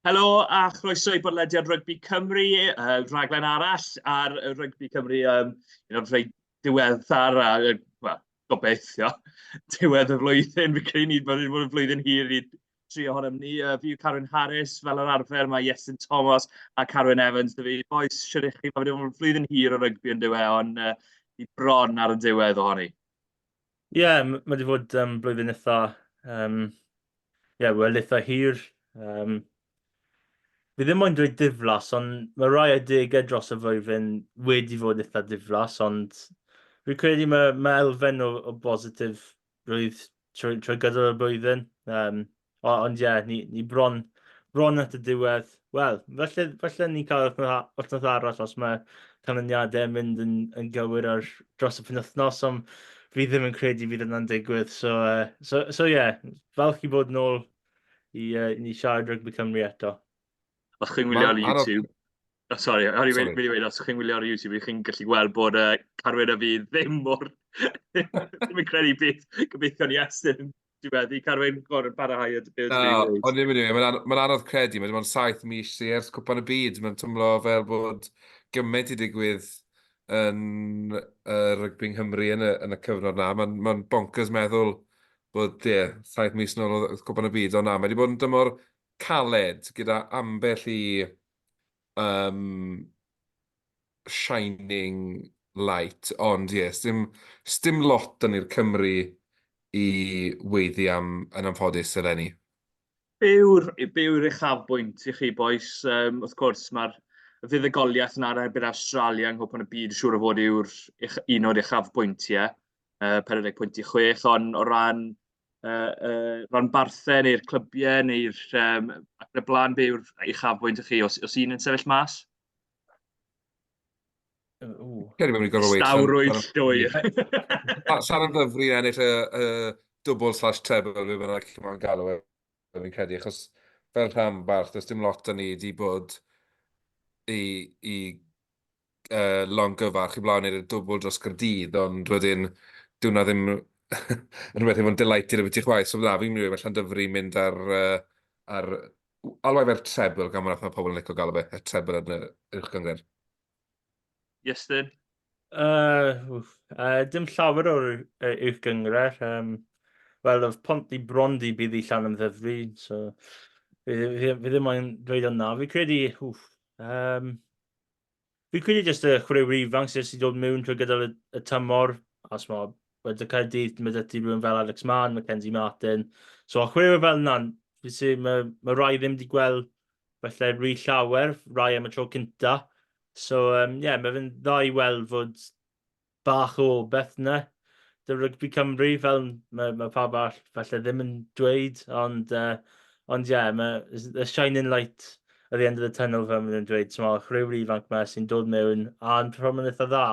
Helo a chroeso i bodlediad Rygbi Cymru, rhaglen arall ar Rygbi Cymru, un o'r rhai diweddar a, wel, gobeithio, diwedd y flwyddyn. Fi'n credu ni, mae wedi bod yn flwyddyn hir i tri ohonom ni. Fi yw Carwyn Harris, fel yr arfer mae Iestyn Thomas a Carwyn Evans 'da fi. Bois, shwt 'y chi? Mae wedi bod yn flwyddyn hir o rygbi yn dyw e, ond ni bron ar y diwedd ohoni. Ie, yeah, mae wedi bod blwyddyn eitha, yeah, wel, eitha hir. Fi ddim moyn dweud diflas, ond mae rai adegau dros y flwyddyn wedi fod eitha diflas, ond fi'n credu mae elfen o bositif rwydd trwy gydol y blwyddyn. Ond ie, yeah, ni bron at y diwedd. Wel, falle ni'n cael wythnos arall os mae canlyniadau yn mynd yn gywir ar dros y penwythnos, ond fi ddim yn credu fydd yna'n digwydd. So yeah, falch i bod nôl i ni siarad Rygbi Cymru eto. Os chi'n wylio ar YouTube... Oh, sorry, o'n i'n mynd i weud, os chi'n wylio ar YouTube, chi'n gallu gweld bod Carwyn a fi ddim mor... ddim yn credu beth gobeithio ni Estyn yn diweddu. Carwyn, gorau barhau at beth dwi'n gweud. O'n i'n mynd i weud, mae'n anodd credu, mae dim ond 7 mis sy ers Cwpan y Byd. Mae'n tymlo fel bod gymaint i digwydd yn rygbi yng Nghymru yn y cyfnod na. Mae'n bonkers meddwl bod, ie, 7 mis nôl oedd Cwpan y Byd, ond na, mae wedi bod yn dymor caled gyda ambell i shining light, ond ie, sdim lot yn i'r Cymru i weiddi am yn anffodus eleni. Be yw'r uchafbwynt i chi, bois? Wrth gwrs, mae'r fuddugoliaeth yna erbyn Awstralia yng Nghwpan y Byd siŵr o fod yw'r un o'r uchafbwyntiau, 40 pwynt i 6, ond o ran ranbarthau neu'r clybiau neu'r ac yn y blaen, be yw'r uchafbwynt i chi, os un yn sefyll mas? Credu bod ni'n gorfod weud... Stawrwydd llwyr. Llanymddyfri ennill y dwbl/treble, be bynnag chi'n moyn galw e, fi'n credu, achos fel rhanbarth, does dim lot 'da ni 'di bod i longyfarch i blaen wneud y dwbl dros Gaerdydd, ond wedyn dyw hwnna ddim yn rhywbeth i fod yn delighted ambiti chwaith. So na, fi'n mynd i weud mae Llandyfri yn mynd ar alwai fe'r treble, gan bod pobl yn licio galw fe, y treble yn y Uwch Gynghrair. Iestyn? Wff, dim llawer o'r Uwch Gynghrair. Wel, oedd Ponty bron di bydd i Llanymddyfri, so fi ddim moyn dweud hwnna. Fi credu, wff, fi'n credu jyst y chwaraewyr ifanc sydd wedi dod mewn trwy gydol y tymor, a smo, wedi Caerdydd, mae 'da ti rhywun fel Alex Mann, Mackenzie Martin. So, a chwaraewyr fel yna, fi sy'n, mae rai ddim wedi gweld falle rhy llawer, rai am y tro cynta. So, yeah, mae fe'n dda i weld fod bach o beth yna 'da Rygbi Cymru, fel mae pawb arall falle ddim yn dweud, ond yeah, mae the shining light at the end of the tunnel, fel maen nhw'n dweud. So, mae chwaraewyr ifanc yma sy'n dod mewn a'n perfformio'n eitha dda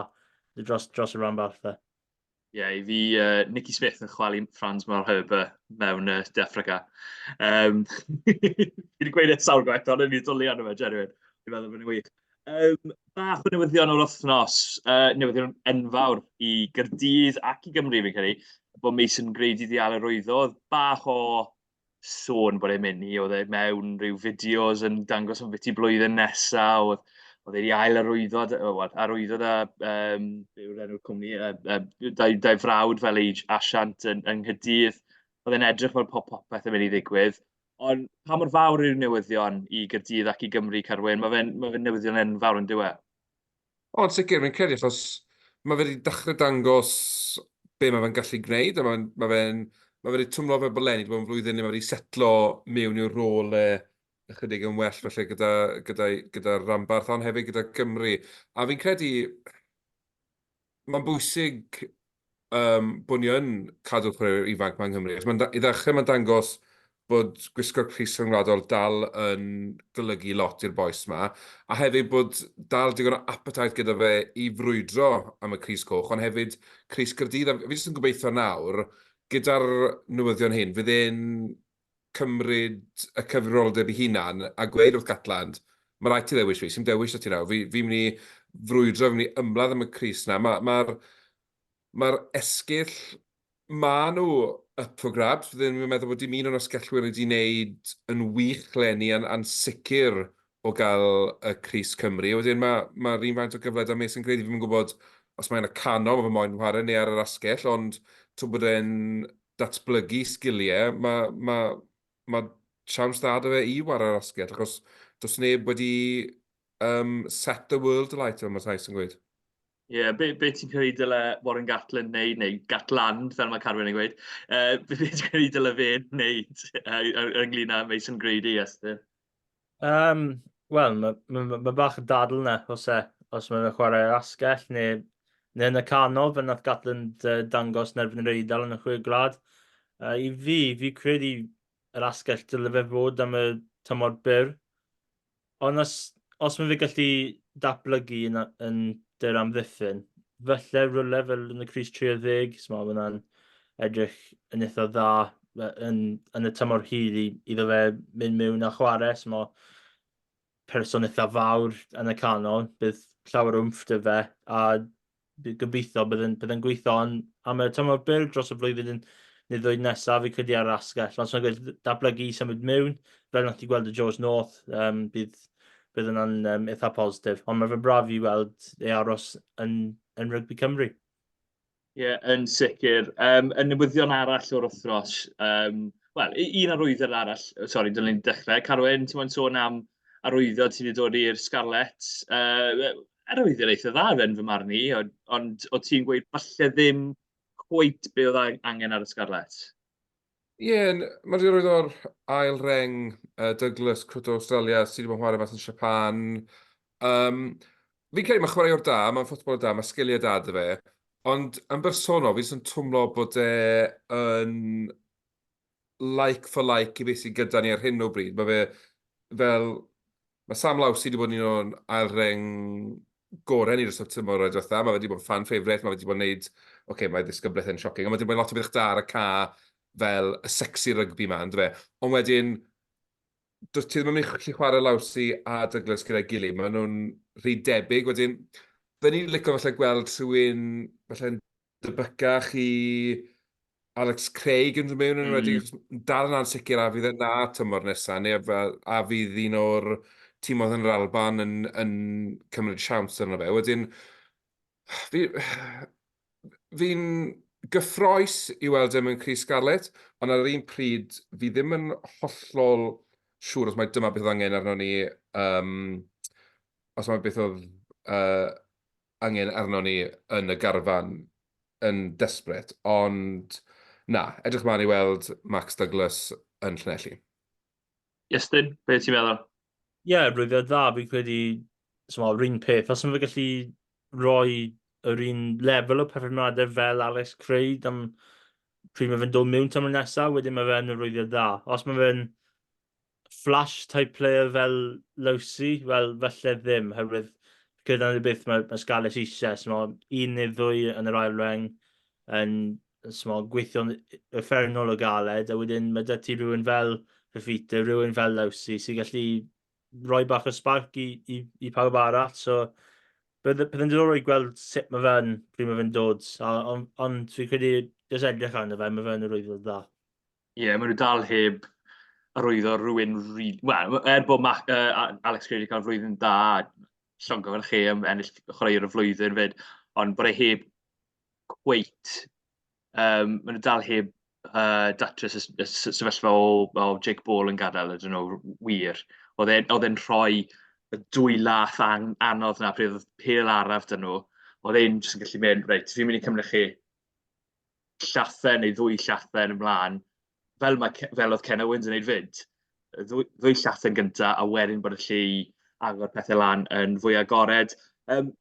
dros y rhanbarthau. Ie, yeah, i fi, Nicky Smith yn chwalu Frans Malherbe mewn De Affrica. Fi wedi gweud e sawl gwaith, ond o'n i'n dwlu arno fe, genuine. Fi'n meddwl bod e'n wych. Bach o newyddion o'r wythnos, newyddion enfawr i Gaerdydd ac i Gymru, fi'n credu, bod Mason Grady 'di ail-arwyddo. Oedd bach o sôn bod e'n mynd i, oedd e mewn rhyw fideos yn dangos am byti blwyddyn nesaf, oedd e wedi ail-arwyddo, wel, arwyddo da, be yw'r enw'r cwmni, dau frawd fel ei asiant yng Nghaerdydd. Oedd e'n edrych fel popeth yn mynd i ddigwydd. Ond pa mor fawr yw'r newyddion i Gaerdydd ac i Gymru, Carwyn? Mae fe'n newyddion enfawr yn dyw e? O, yn sicr, fi'n credu, achos mae fe wedi dechrau dangos be mae fe'n gallu gwneud, a mae fe wedi twmlo fel bod leni wedi bod yn flwyddyn le mae wedi setlo mewn i'w rôl e ychydig yn well falle gyda'r rhanbarth, ond hefyd gyda Cymru. A fi'n credu mae'n bwysig bod ni yn cadw chwaraewyr ifanc 'ma yng Nghymru. Achos i ddechrau mae'n dangos bod gwisgo'r crys rhyngwladol dal yn golygu lot i'r bois 'ma, a hefyd bod dal digon o appetite gyda fe i frwydro am y crys coch, ond hefyd crys Caerdydd. A fi jyst yn gobeithio nawr, gyda'r newyddion hyn, fydd e'n cymryd y cyfrifoldeb ei hunan a gweud wrth Gatland, "Mae rhaid ti ddewis fi, sy'm dewis 'da ti nawr, fi'n mynd i frwydro, fi'n mynd i ymladd am y crys 'na." Mae'r esgyll, maen nhw up for grabs. Byddwn i'n meddwl bod dim un o'n asgellwyr wedi wneud yn wych leni a'n ansicr o gael y crys Cymru. Wedyn mae mae'r un faint o gyfle 'da Mason Grady. Fi ddim yn gwybod os mae'n y canol, mae fe moyn chwarae neu ar yr asgell, ond tra bod e'n datblygu sgiliau, mae mae mae siawns dda 'da fe i warae'r asgell, achos does neb wedi um, set the world alight, fel mae Sais yn gweud. Ie, yeah, be, be ti'n credu dyle Warren Gatland wneud, neu Gatland, fel mae Carwyn yn gweud, uh, be, be ti'n credu dyle fe wneud uh, ynglyn â Mason Grady, Esther? Um, Wel, mae ma, ma, ma bach o dadl yna, os e, os mae'n chwarae asgell neu, neu yn y canol, fel nath Gatland uh, dangos yn erbyn yr Eidal yn y chwe gwlad. Uh, I fi, fi credu yr asgell dyle fe fod am y tymor byr. Ond os, os mae fe gallu datblygu yn, yn dy'r amddiffyn, falle rhywle fel yn y crys 30, so mae hwnna'n edrych yn eitha dda yn, yn y tymor hir i, iddo fe mynd mewn a chwarae, so mae person eitha fawr yn y canol, bydd llawer o wmff 'da fe, a gobeithio bydd yn, bydd yn gweithio yn, am y tymor byr dros y flwyddyn neu ddwy nesaf, fi credu ar yr asgell. Ond os mae'n gallu datblygu i symud mewn, fel nath i gweld y George North, um, bydd, bydd yna'n um, eitha positif. Ond mae fe'n braf i weld ei aros yn, yn rygbi Cymru. Ie, yeah, yn sicr. Um, y newyddion arall o'r wythnos, um, wel, un arwyddion arall, sori, dylen ni dechrau. Carwyn, ti'n moyn sôn am arwyddion sydd wedi dod i'r Scarlets? Uh, arwyddion eitha dda yn fy marn i, ond, ond o ti'n gweud falle ddim cweit be oedd angen ar y Scarlets? Ie, yeah, mae wedi arwyddo'r ail reng uh, Douglas Crwt o Australia sydd wedi bod yn chwarae mas yn Japan. Um, fi'n credu mae chwaraewr da, mae'n ffwtbol da, mae sgiliau da 'da fe, ond yn bersonol fi jyst yn twmlo bod e yn like for like i beth sydd gyda ni ar hyn o bryd. Mae fe fel... Mae Sam Lousi wedi bod yn un o'n ail reng gorau ni dros y tymor diwetha. Mae fe wedi bod yn fan favourite, mae fe wedi bod yn neud... Ocê, mae ddisgyblaeth e'n shocking, ond mae wedi bod yn lot o beth da ar y ca fel y sexy rugby man, yndyfe? Ond wedyn, does ti ddim yn mynd i gallu chwarae Lousi a Douglas gyda'i gilydd, maen nhw'n rhy debyg. Wedyn, fydden i'n licio falle gweld rhywun falle'n debycach i Alex Craig yn dod mewn yn enwedig, mm. achos dal yn ansicr a fydd e 'na tymor nesaf, neu a, a fydd un o'r timoedd yn yr Alban yn, yn cymryd siawns arno fe. Wedyn, fi, fi'n gyffroes i weld e mewn crys Scarlett, ond ar yr un pryd, fi ddim yn hollol siŵr os mai dyma beth oedd angen arno ni, um, os mai beth oedd uh, angen arno ni yn y garfan yn desperate, ond na, edrych mlaen i weld Max Douglas yn Llanelli. Iestyn, be ti'n meddwl? Ie, yeah, rwy'n dda, fi'n credu, yr un peth, os mae fe gallu rhoi yr un lefel o perfformiadau fel Alex Craig am pryd mae fe'n dod mewn tymor nesaf, wedyn mae fe'n arwyddiad dda. Os mae fe'n flash type player fel Lousi, wel, falle ddim, herwydd gyda ni beth mae, mae Scarlets eisiau, so un neu ddwy yn yr ail reng yn so, gweithio'n uffernol o galed, a wedyn mae 'da ti rhywun fel Fifita, rhywun fel Lousi, sy'n gallu rhoi bach o spark i, i, i pawb arall. So, bydd, bydd yn diddorol i gweld sut mae fe'n, pryd mae fe'n dod. Ond on, fi'n credu, jyst edrych arno fe, mae fe'n arwyddo dda. Ie, yeah, maen nhw dal heb arwyddo rhywun... Wel, er bod Mac, uh, Alex Gray wedi cael flwyddyn dda, llongyfarch chi am ennill chwaraewr y flwyddyn fyd, ond bod e heb cweit Um, maen nhw dal heb uh, datrys y, y sefyllfa o, o Jake Ball yn gadael, ydyn nhw wir. Oedd e'n e rhoi y dwy lath an, anodd na pryd oedd pêl araf dyn nhw. Oedd e'n jyst yn gallu mynd, reit, fi'n mynd i cymryd chi llathen neu ddwy llathen ymlaen, fel, mae, fel oedd Ken Owens yn neud fyd. Ddwy, ddwy llathen gyntaf, a wedyn bod y lle i agor pethau lan yn fwy agored. Um,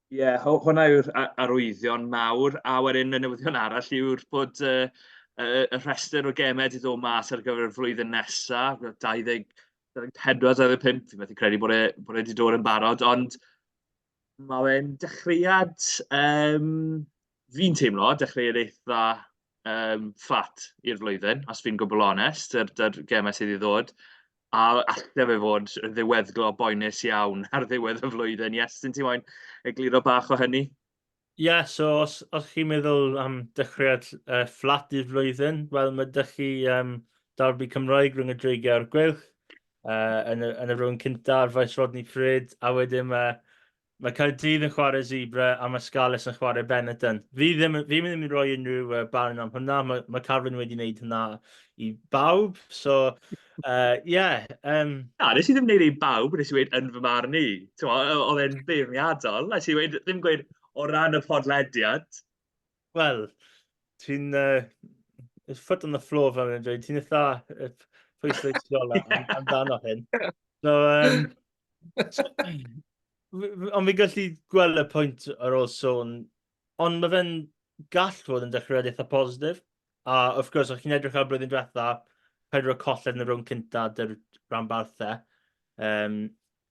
Ie, hwnna yw'r arwyddion mawr, a wedyn y newyddion arall yw'r bod uh, y, y rhestr o gemau wedi dod mas ar gyfer y flwyddyn nesaf, 20, 24, 25, fi'n methu credu bod e, bod e wedi dod yn barod, ond mae fe'n dechreuad, um, fi'n teimlo, dechreuad eitha um, fflat i'r flwyddyn, os fi'n gwbl onest, yr, yr gemau sydd i ddod. A allai fe fod yn ddiweddglo boenus iawn ar ddiwedd y flwyddyn. Yes, ti'n ti moyn egluro bach o hynny? Ie, yeah, so os, os chi'n meddwl am dechreuad fflat i'r flwyddyn, wel mae dych chi um, darbi Cymraeg rhwng y Dreigiau a'r Gweilch yn, y, yn y rownd cynta ar faes Rodney Parade, a wedyn mae, mae Caerdydd yn chwarae Zebra a mae Scarlets yn chwarae Benetton. Fi ddim, fi ddim yn rhoi unrhyw barn am hwnna, mae, mae Carwyn wedi wneud hwnna i bawb, so Yy ie yym... Na, wnes i ddim wneud e i bawb, wnes i weud yn fy marn i. Timod, oedd e'n beirniadol. Wnes i weud, ddim gweud o ran y podlediad. Wel, ti'n uh, foot on the floor fel yn dweud, ti'n eitha pwysleisiol amdano hyn. So, um, so, ond fi'n gallu gweld y pwynt ar ôl sôn Ond mae fe'n gall fod yn dechreuad eitha positif. A wrth gwrs, os chi'n edrych ar blwyddyn diwetha, pedwar colled yn y rownd cynta dy'r rhanbarthau. Um,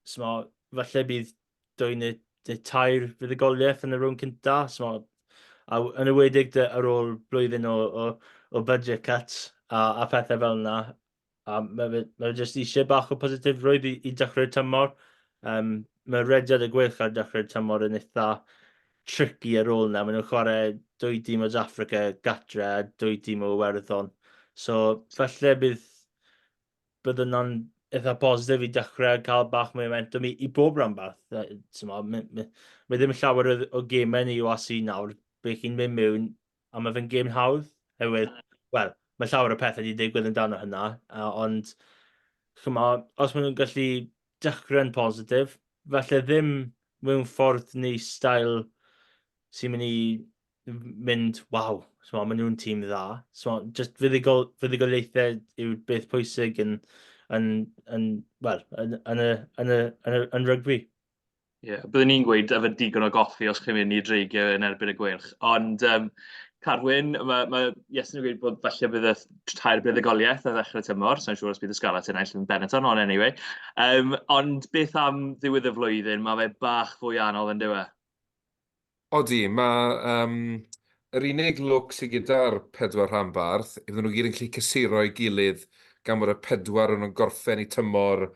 so ma, falle bydd dwy neu, neu tair fuddugoliaeth yn y rownd cynta. So ma, a yn ywedig ar ôl blwyddyn o, o, o budget cuts a, a pethau fel yna, A mae fe, mae fe jyst eisiau bach o positifrwydd i, i dechrau'r tymor. Um, mae rediad y Gweilch ar dechrau'r tymor yn eitha tricky ar ôl yna. Maen nhw'n chwarae dwy dîm o Affrica gatre a dwy dîm o Iwerddon. So falle bydd, bydd yna'n eitha positif i dechrau cael bach mwy o momentum i, i bob rhanbarth. Mae, mae, mae ddim llawer o, o gemau yn y URC nawr, be chi'n mynd mewn a mae fe'n gêm hawdd, oherwydd, wel, mae llawer o pethau wedi digwydd amdano hynna, ond chymod, os maen nhw'n gallu dechrau'n positif, falle ddim mewn ffordd neu stael sy'n mynd i mynd, waw, so, maen nhw'n tîm dda. So, just fuddugol, fuddugoliaethau yw'r beth pwysig yn, yn, yn, well, yn, yn, y, yn, y, yn, y, yn rygbi. Ie, byddwn i'n gweud yfed digon o goffi os chi'n mynd i Dreigiau yn erbyn y Gweilch. Ond yym Carwyn, ma' ma' Iestyn yn gweud bod falle bydd y tair buddugoliaeth ar ddechrau tymor. Sa i'n siŵr os bydd y Scarlets yn ennill yn Benetton, ond anyway. Yym, ond beth am ddiwedd y flwyddyn? Mae fe bach fwy anodd yn dyw e? Odi, mae yym yr unig lwc sydd gyda'r pedwar rhanbarth yw fydden nhw gyd yn gallu cysuro ei gilydd gan bod y pedwar o'n nhw'n gorffen eu tymor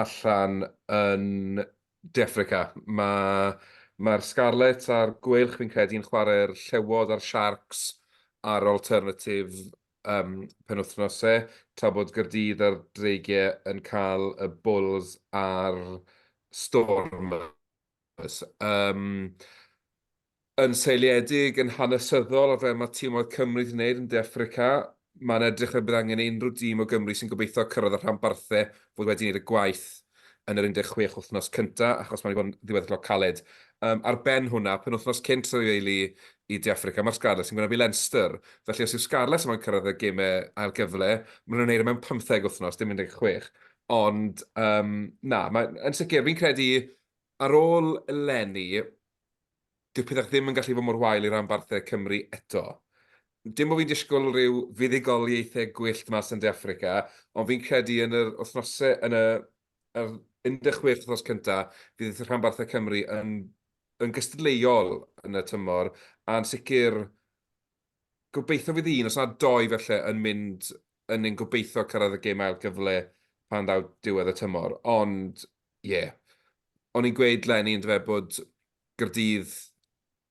allan yn De Affrica. Mae mae'r Scarlets a'r Gweilch fi'n credu yn chwarae'r Llewod a'r Sharks a'r Alternative yym penwythnos e, tra bod Gaerdydd a'r Dreigiau yn cael y Bulls a'r Stormers. Yym, yn seiliedig yn hanesyddol ar fel mae timoedd Cymru 'di wneud yn De Affrica, mae'n edrych fel bydd angen i unrhyw dîm o Gymru sy'n gobeithio cyrraedd y rhanbarthau fod wedi gwneud y gwaith yn yr 16 wythnos cynta, achos mae wedi bod yn ddiweddglo caled. Um, ar ben hwnna, penwythnos cyn trafeili i De Affrica, mae'r Scarlets yn gwynebu Leinster. Felly os yw Scarlets yma'n cyrraedd y gemau ail gyfle, maen nhw'n gwneud e mewn 15 wythnos, dim 16. Ond um, na, mae, yn sicr, fi'n credu Ar ôl eleni, dyw pethau ddim yn gallu fod mor wael i ranbarthau Cymru eto. Dim bod fi'n disgwyl rhyw fuddugoliaethau gwyllt mas yn De Affrica, ond fi'n credu yn yr wythnosau, yn y yr 16 wythnos cynta, fydd rhanbarthau Cymru yn yn gystadleuol yn y tymor, a'n sicr Gobeithio fydd un, os nad doi falle, yn mynd yn ein gobeithio cyrraedd y gêm ail gyfle pan ddaw diwedd y tymor. Ond, ie. Yeah. O'n i'n gweud leni yn dyfe bod Gaerdydd...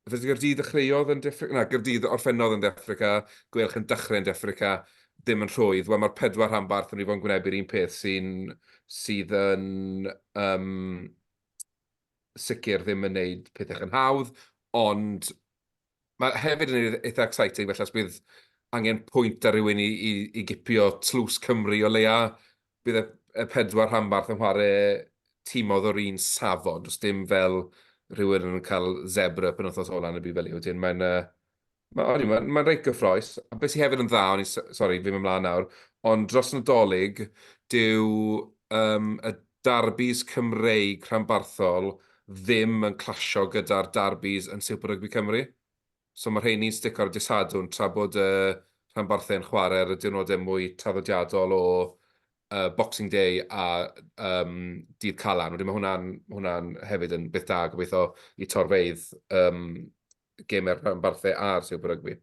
Fe Gaerdydd ddechreuodd yn De Affrica? Na, Gaerdydd orffennodd yn De Affrica, Gweilch yn dechrau yn De Affrica, ddim yn rhwydd. Wel, mae'r pedwar rhanbarth yn mynd i fod yn gwynebu'r un peth sy'n sydd yn um, sicr ddim yn neud pethau yn hawdd, ond Mae hefyd yn eitha exciting, felly os bydd angen pwynt ar rywun i i i gipio tlws Cymru o leia, bydd y y pedwar rhanbarth yn chwarae timoedd o'r un safon, does dim fel rhywun yn cael zebra penwythnos ola yn y byd fel wedyn mae'n yy ma' odi mae'n mae'n reit gyffrous. A beth sydd hefyd yn dda, o'n i sori fi'n mynd mlaen nawr, ond dros Nadolig dyw yym y darbis Cymreig rhanbarthol ddim yn clasio gyda'r darbis yn Super Rugby Cymru. So mae rheini'n stico ar y dydd Sadwrn tra bod y rhanbarthau yn chwarae ar y diwrnodau mwy traddodiadol o uh, Boxing Day a um, Dydd Calan. Wedyn mae hwnna'n hwnna hefyd yn beth da gobeithio i torfeydd um, gemau'r rhanbarthau a'r Super Rugby.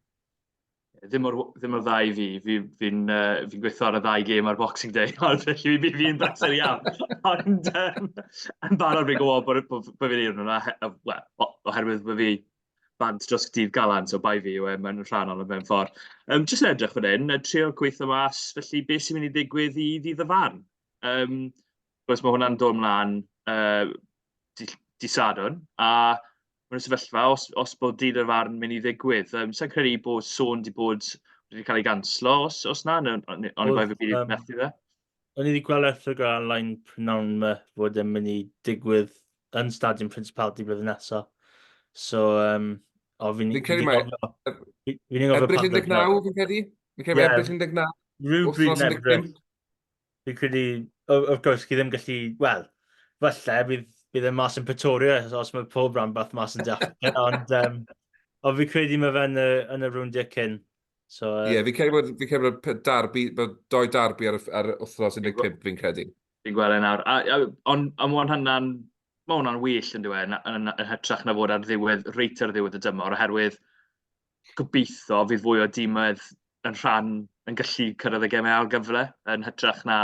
Ddim mor ddim mor dda i fi. Fi'n fi fi gweithio ar y ddau gêm ar Boxing Day, ond felly fi fi'n brysur iawn. Ond um, yn barod fi'n gwybod bod, bod, bod fi'n un hwnna, wel, oherwydd bod fi Bant dros Dydd Galan, so bai fi yw e mewn rhan ond mewn ffordd. Jyst yn edrych fan hyn, a trio gweithio mas, felly beth sy'n mynd i ddigwydd i Ddydd y Farn. Wrth gwrs mae hwnna'n dod mlaen dydd dydd Sadwrn, a mewn sefyllfa, os bod Dydd y Farn yn mynd i ddigwydd. Sa i'n credu bod sôn 'di bod wedi cael ei ganslo, os na, neu oni bai fy fi 'di methu fe. O'n i wedi gweld erthygl ar-lein prynhawn 'ma fod e'n mynd i digwydd yn Stadiwm Principality blwyddyn nesaf. So, o, fi'n... Fi'n credu mai... Fi'n gofio... Ebrill 19, fi'n credu? Fi'n credu mai Ebrill 19. Rhywbryd yn Ebrill. Fi'n credu, of course, chi ddim gallu... Wel, falle bydd, bydd e mas yn Pretoria, os mae pob rhanbarth mas yn De Affrica, ond, ond fi'n credu mae fe yn y, yn y rowndiau cyn. So, Ie, fi'n credu bod, fi'n credu bod darbi, bod doi darbi ar, ar wythnos 15, fi'n credu. Fi'n gweld e nawr. A, a, ond a mae hwnna'n mae hwnna'n well yn dyw e, yn, yn, yn hytrach na fod ar ddiwedd, reit ar ddiwedd y dymor, oherwydd gobeithio fydd fwy o dimoedd yn rhan yn gallu cyrraedd y gemau ail gyfle, yn hytrach na,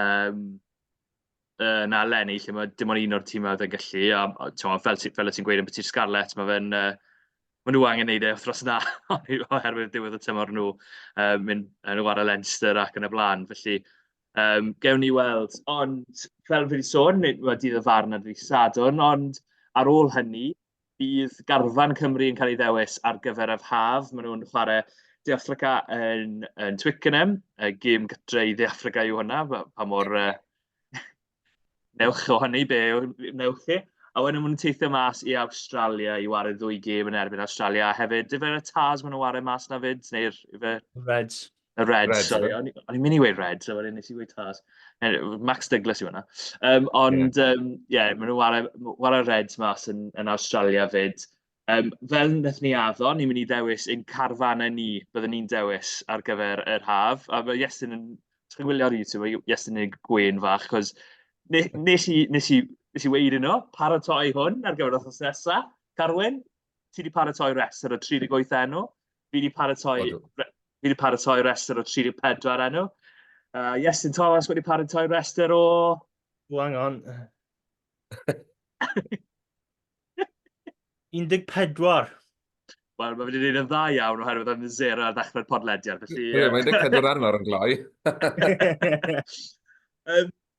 um, na eleni, lle mae dim ond un o'r timoedd yn gallu, a, a t'mo, fel, ti, fel ti'n gweud yn biti'r Scarlets, mae fe'n, maen nhw angen neud e wythnos na, oherwydd diwedd y tymor nhw, mynd yn chwarae Leinster ac yn y blaen. Felly, gewn ni weld. Ond, fel fi wedi sôn, mae dydd y farn ar ddydd Sadwrn, ond ar ôl hynny, bydd garfan Cymru yn cael ei ddewis ar gyfer yr haf. Maen nhw'n chwarae De Affrica yn, yn Twickenham. Y gêm gytre i Dde Affrica yw hwnna, pa mor newch o hynny, be wnewch chi. A wedyn maen nhw'n teithio mas i Awstralia i wario ddwy gêm yn erbyn Awstralia. A hefyd, ife y Tars maen nhw'n wario mas na fyd? Neu'r... Ife... Reds. Y Reds, Reds, sorry. O'n i'n mynd i weud Reds, a wedyn nes i weud Tars. Max Douglas yw hwnna. Ond, ie, yeah. Yeah, maen nhw'n wario, wario Reds mas yn, yn Awstralia fyd. Fel wnaethon ni addo, ni'n mynd i ddewis ein carfanau ni, byddwn ni'n dewis ar gyfer yr haf. A mae Iestyn yn... Os chi'n gwylio ar YouTube, mae Iestyn yn gwên fach, chos nes i, nes i, nes i weud yno, paratoi hwn ar gyfer wythnos nesaf. Carwyn, ti wedi paratoi restr o 38 enw. Fi wedi paratoi, fi wedi paratoi restr o 34 enw. Iestyn Thomas wedi paratoi restr o... O, hang on. 14. Wel, mae wedi gwneud yn dda iawn oherwydd oedd yn zero ar ddechrau'r podlediad, felly... Ie, mae 14 arno ar yn gloi.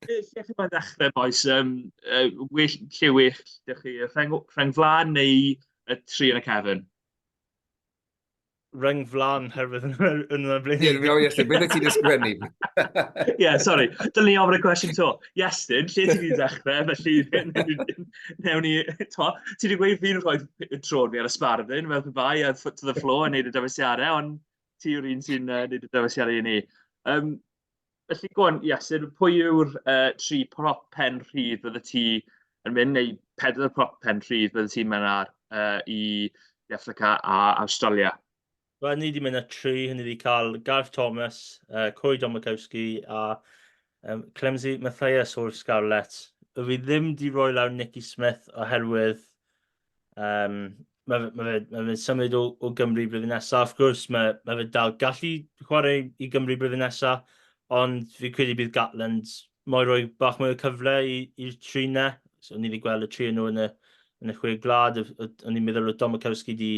Lle chi moyn ddechrau, boys? Well, lle well, ydych chi, rheng, rheng flaen neu y tri yn y cefn? rheng flaen herwydd yn yn y blaen. Ie, fi'n Iestyn, beth wyt ti'n ysgrifennu? Ie, sori, dylwn ni ofyn y cwestiwn to. Iestyn, lle ti wedi dechrau, felly newn ni, to, ti wedi gweud fi'n rhoi trôn fi ar y sbardun, fel pe bai, a foot to the floor yn neud y dewisiadau, ond ti yw'r un sy'n neud y dewisiadau i ni. Felly, go on, Iestyn, pwy yw'r tri prop pen rhydd bydde ti yn mynd, neu pedwar prop pen rhydd bydde ti'n mynd ar i i Affrica a Awstralia? Wel, ni wedi mynd â tri, hynny wedi cael Gareth Thomas, Corey Domachowski a Clemsey Mathias o'r Scarlets. Fi ddim wedi rhoi lawr Nicky Smith oherwydd mae fe, ma fe, ma fe'n symud o, o Gymru blwyddyn nesaf. Wrth gwrs, mae, mae fe dal gallu chwarae i Gymru blwyddyn nesaf, ond fi credu bydd Gatland moyn rhoi bach mwy o cyfle i'r tri 'na. So, ni wedi gweld y tri nhw yn y, yn y chwe gwlad. O'n i'n meddwl oedd Domachowski di,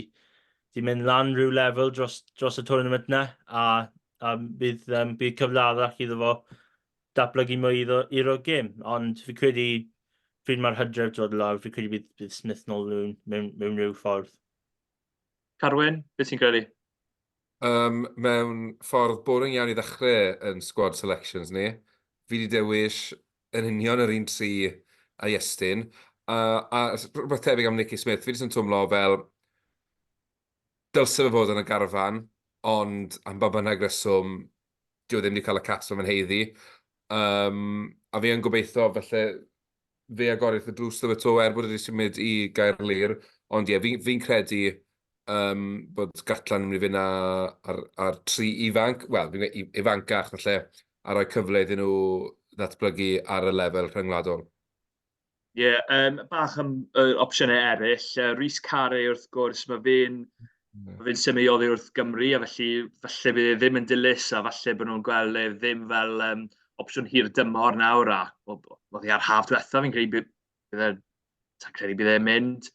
di mynd lan rhyw lefel dros, dros y tournament 'na, a, a bydd, bydd cyfle arall iddo fo datblygu mwy iddo, i'r gêm. Ond fi credu pryd mae'r hydref dod lawr, fi credu bydd, bydd Smith nôl mewn, mewn, mewn rhyw ffordd. Carwyn, beth ti'n credu? Mewn ffordd boring iawn i ddechrau yn squad selections ni. Fi 'di dewis yn union yr un tri a Iestyn. A, a rhywbeth tebyg am Nicky Smith, fi jyst yn twmlo fel dylse fe fod yn y garfan, ond am ba bynnag reswm, dyw e ddim wedi cael y caps mae fe'n haeddu. A fi yn gobeithio falle fe agorith y drws iddo fe 'to, er bod e wedi symud i Gaerlŷr. Ond ie, fi'n fi credu bod Gatland yn mynd i fynd ar, ar tri ifanc, wel, fi'n gweud ifancach falle, a rhoi cyfle iddyn nhw ddatblygu ar y lefel rhyngwladol. Ie, yeah, bach am opsiynau eraill. Rhys Carre, wrth gwrs, mae fe'n mm. ma fe symud oddi wrth Gymru, a felly falle bydd e ddim yn dilys, a falle bod nhw'n gweld e ddim fel opsiwn hir dymor nawr, a oddi ar haf diwethaf, fi'n credu bydd e, sa'n credu bydd e'n mynd.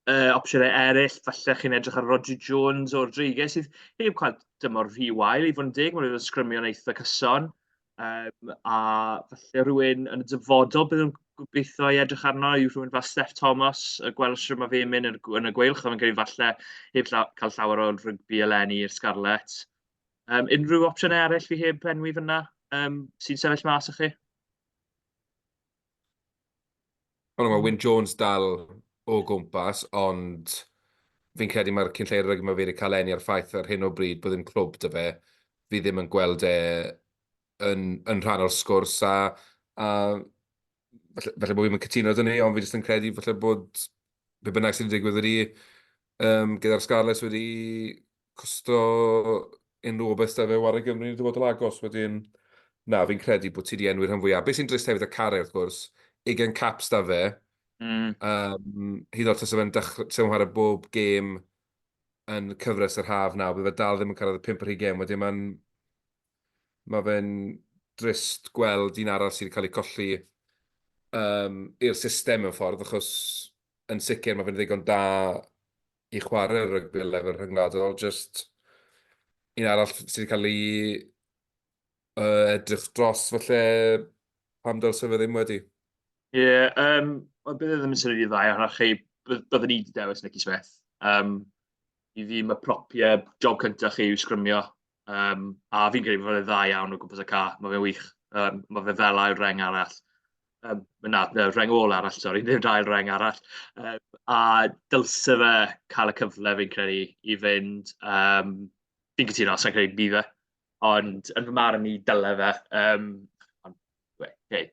Opsiynau eraill, falle chi'n edrych ar Rhodri Jones o'r Dreigiau sydd heb cael dymor rhy wael i fod yn deg, mae'n wedi sgrymio'n eitha cyson. A falle rhywun yn y dyfodol bydd yn gobeithio i edrych arno yw rhywun fel Steff Thomas, y gweld shwt mae fe'n mynd yn y Gweilch, a fi'n credu falle heb cael llawer o rygbi eleni i'r Scarlets. Unrhyw opsiynau eraill fi heb enwi fan'na sy'n sefyll mas i chi? Wel, mae Wyn Jones dal o gwmpas, ond fi'n credu mae'r cyn lleied o rygbi mae fe wedi cael enni a'r ffaith ar hyn o bryd bod ddim clwb 'da fe, fi ddim yn gweld e yn, yn rhan o'r sgwrs a, a falle, falle bod fi'n cytuno 'da ni, ond fi jyst yn credu falle bod be bynnag sydd wedi digwydd wedi um, gyda'r Scarlets wedi costo unrhyw obaith 'da fe ware Gymru yn y dyfodol agos. Wedyn, na, fi'n credu bod ti 'di enwi'r rhan fwyaf. Be sy'n drist hefyd 'da Carey, wrth gwrs, 20 caps 'da fe. Hyd yn oed tase fe'n dechrau, tase fe'n chwarae bob gêm yn cyfres yr haf nawr, bydde fe dal ddim yn cyrraedd y 5 ar hugain. Wedyn mae'n... mae fe'n drist gweld un arall sydd wedi cael ei colli um, i'r system mewn ffordd, achos yn sicr mae fe'n ddigon da i chwarae rygbi lefel rhyngwladol, jyst un arall sydd wedi cael ei uh, edrych dros falle pam dylse fe ddim wedi. Ie, yeah, um, wel, bydd e ddim yn synnu i ddau ohonoch chi, byddwn ni wedi dewis Nicky Smith. I fi, mae propiau, job cyntaf chi yw sgrymio. A fi'n credu bod fe'n dda iawn o gwmpas y ca, mae fe'n wych. Mae fe fel ail reng arall. Na, na, reng ôl arall, sori, ddim ail reng arall. A dylse fe cael y cyfle, fi'n credu, i fynd. Fi'n cytuno, sa i'n credu bydd e. Ond yn fy marn i, dyle fe. Ond, hey,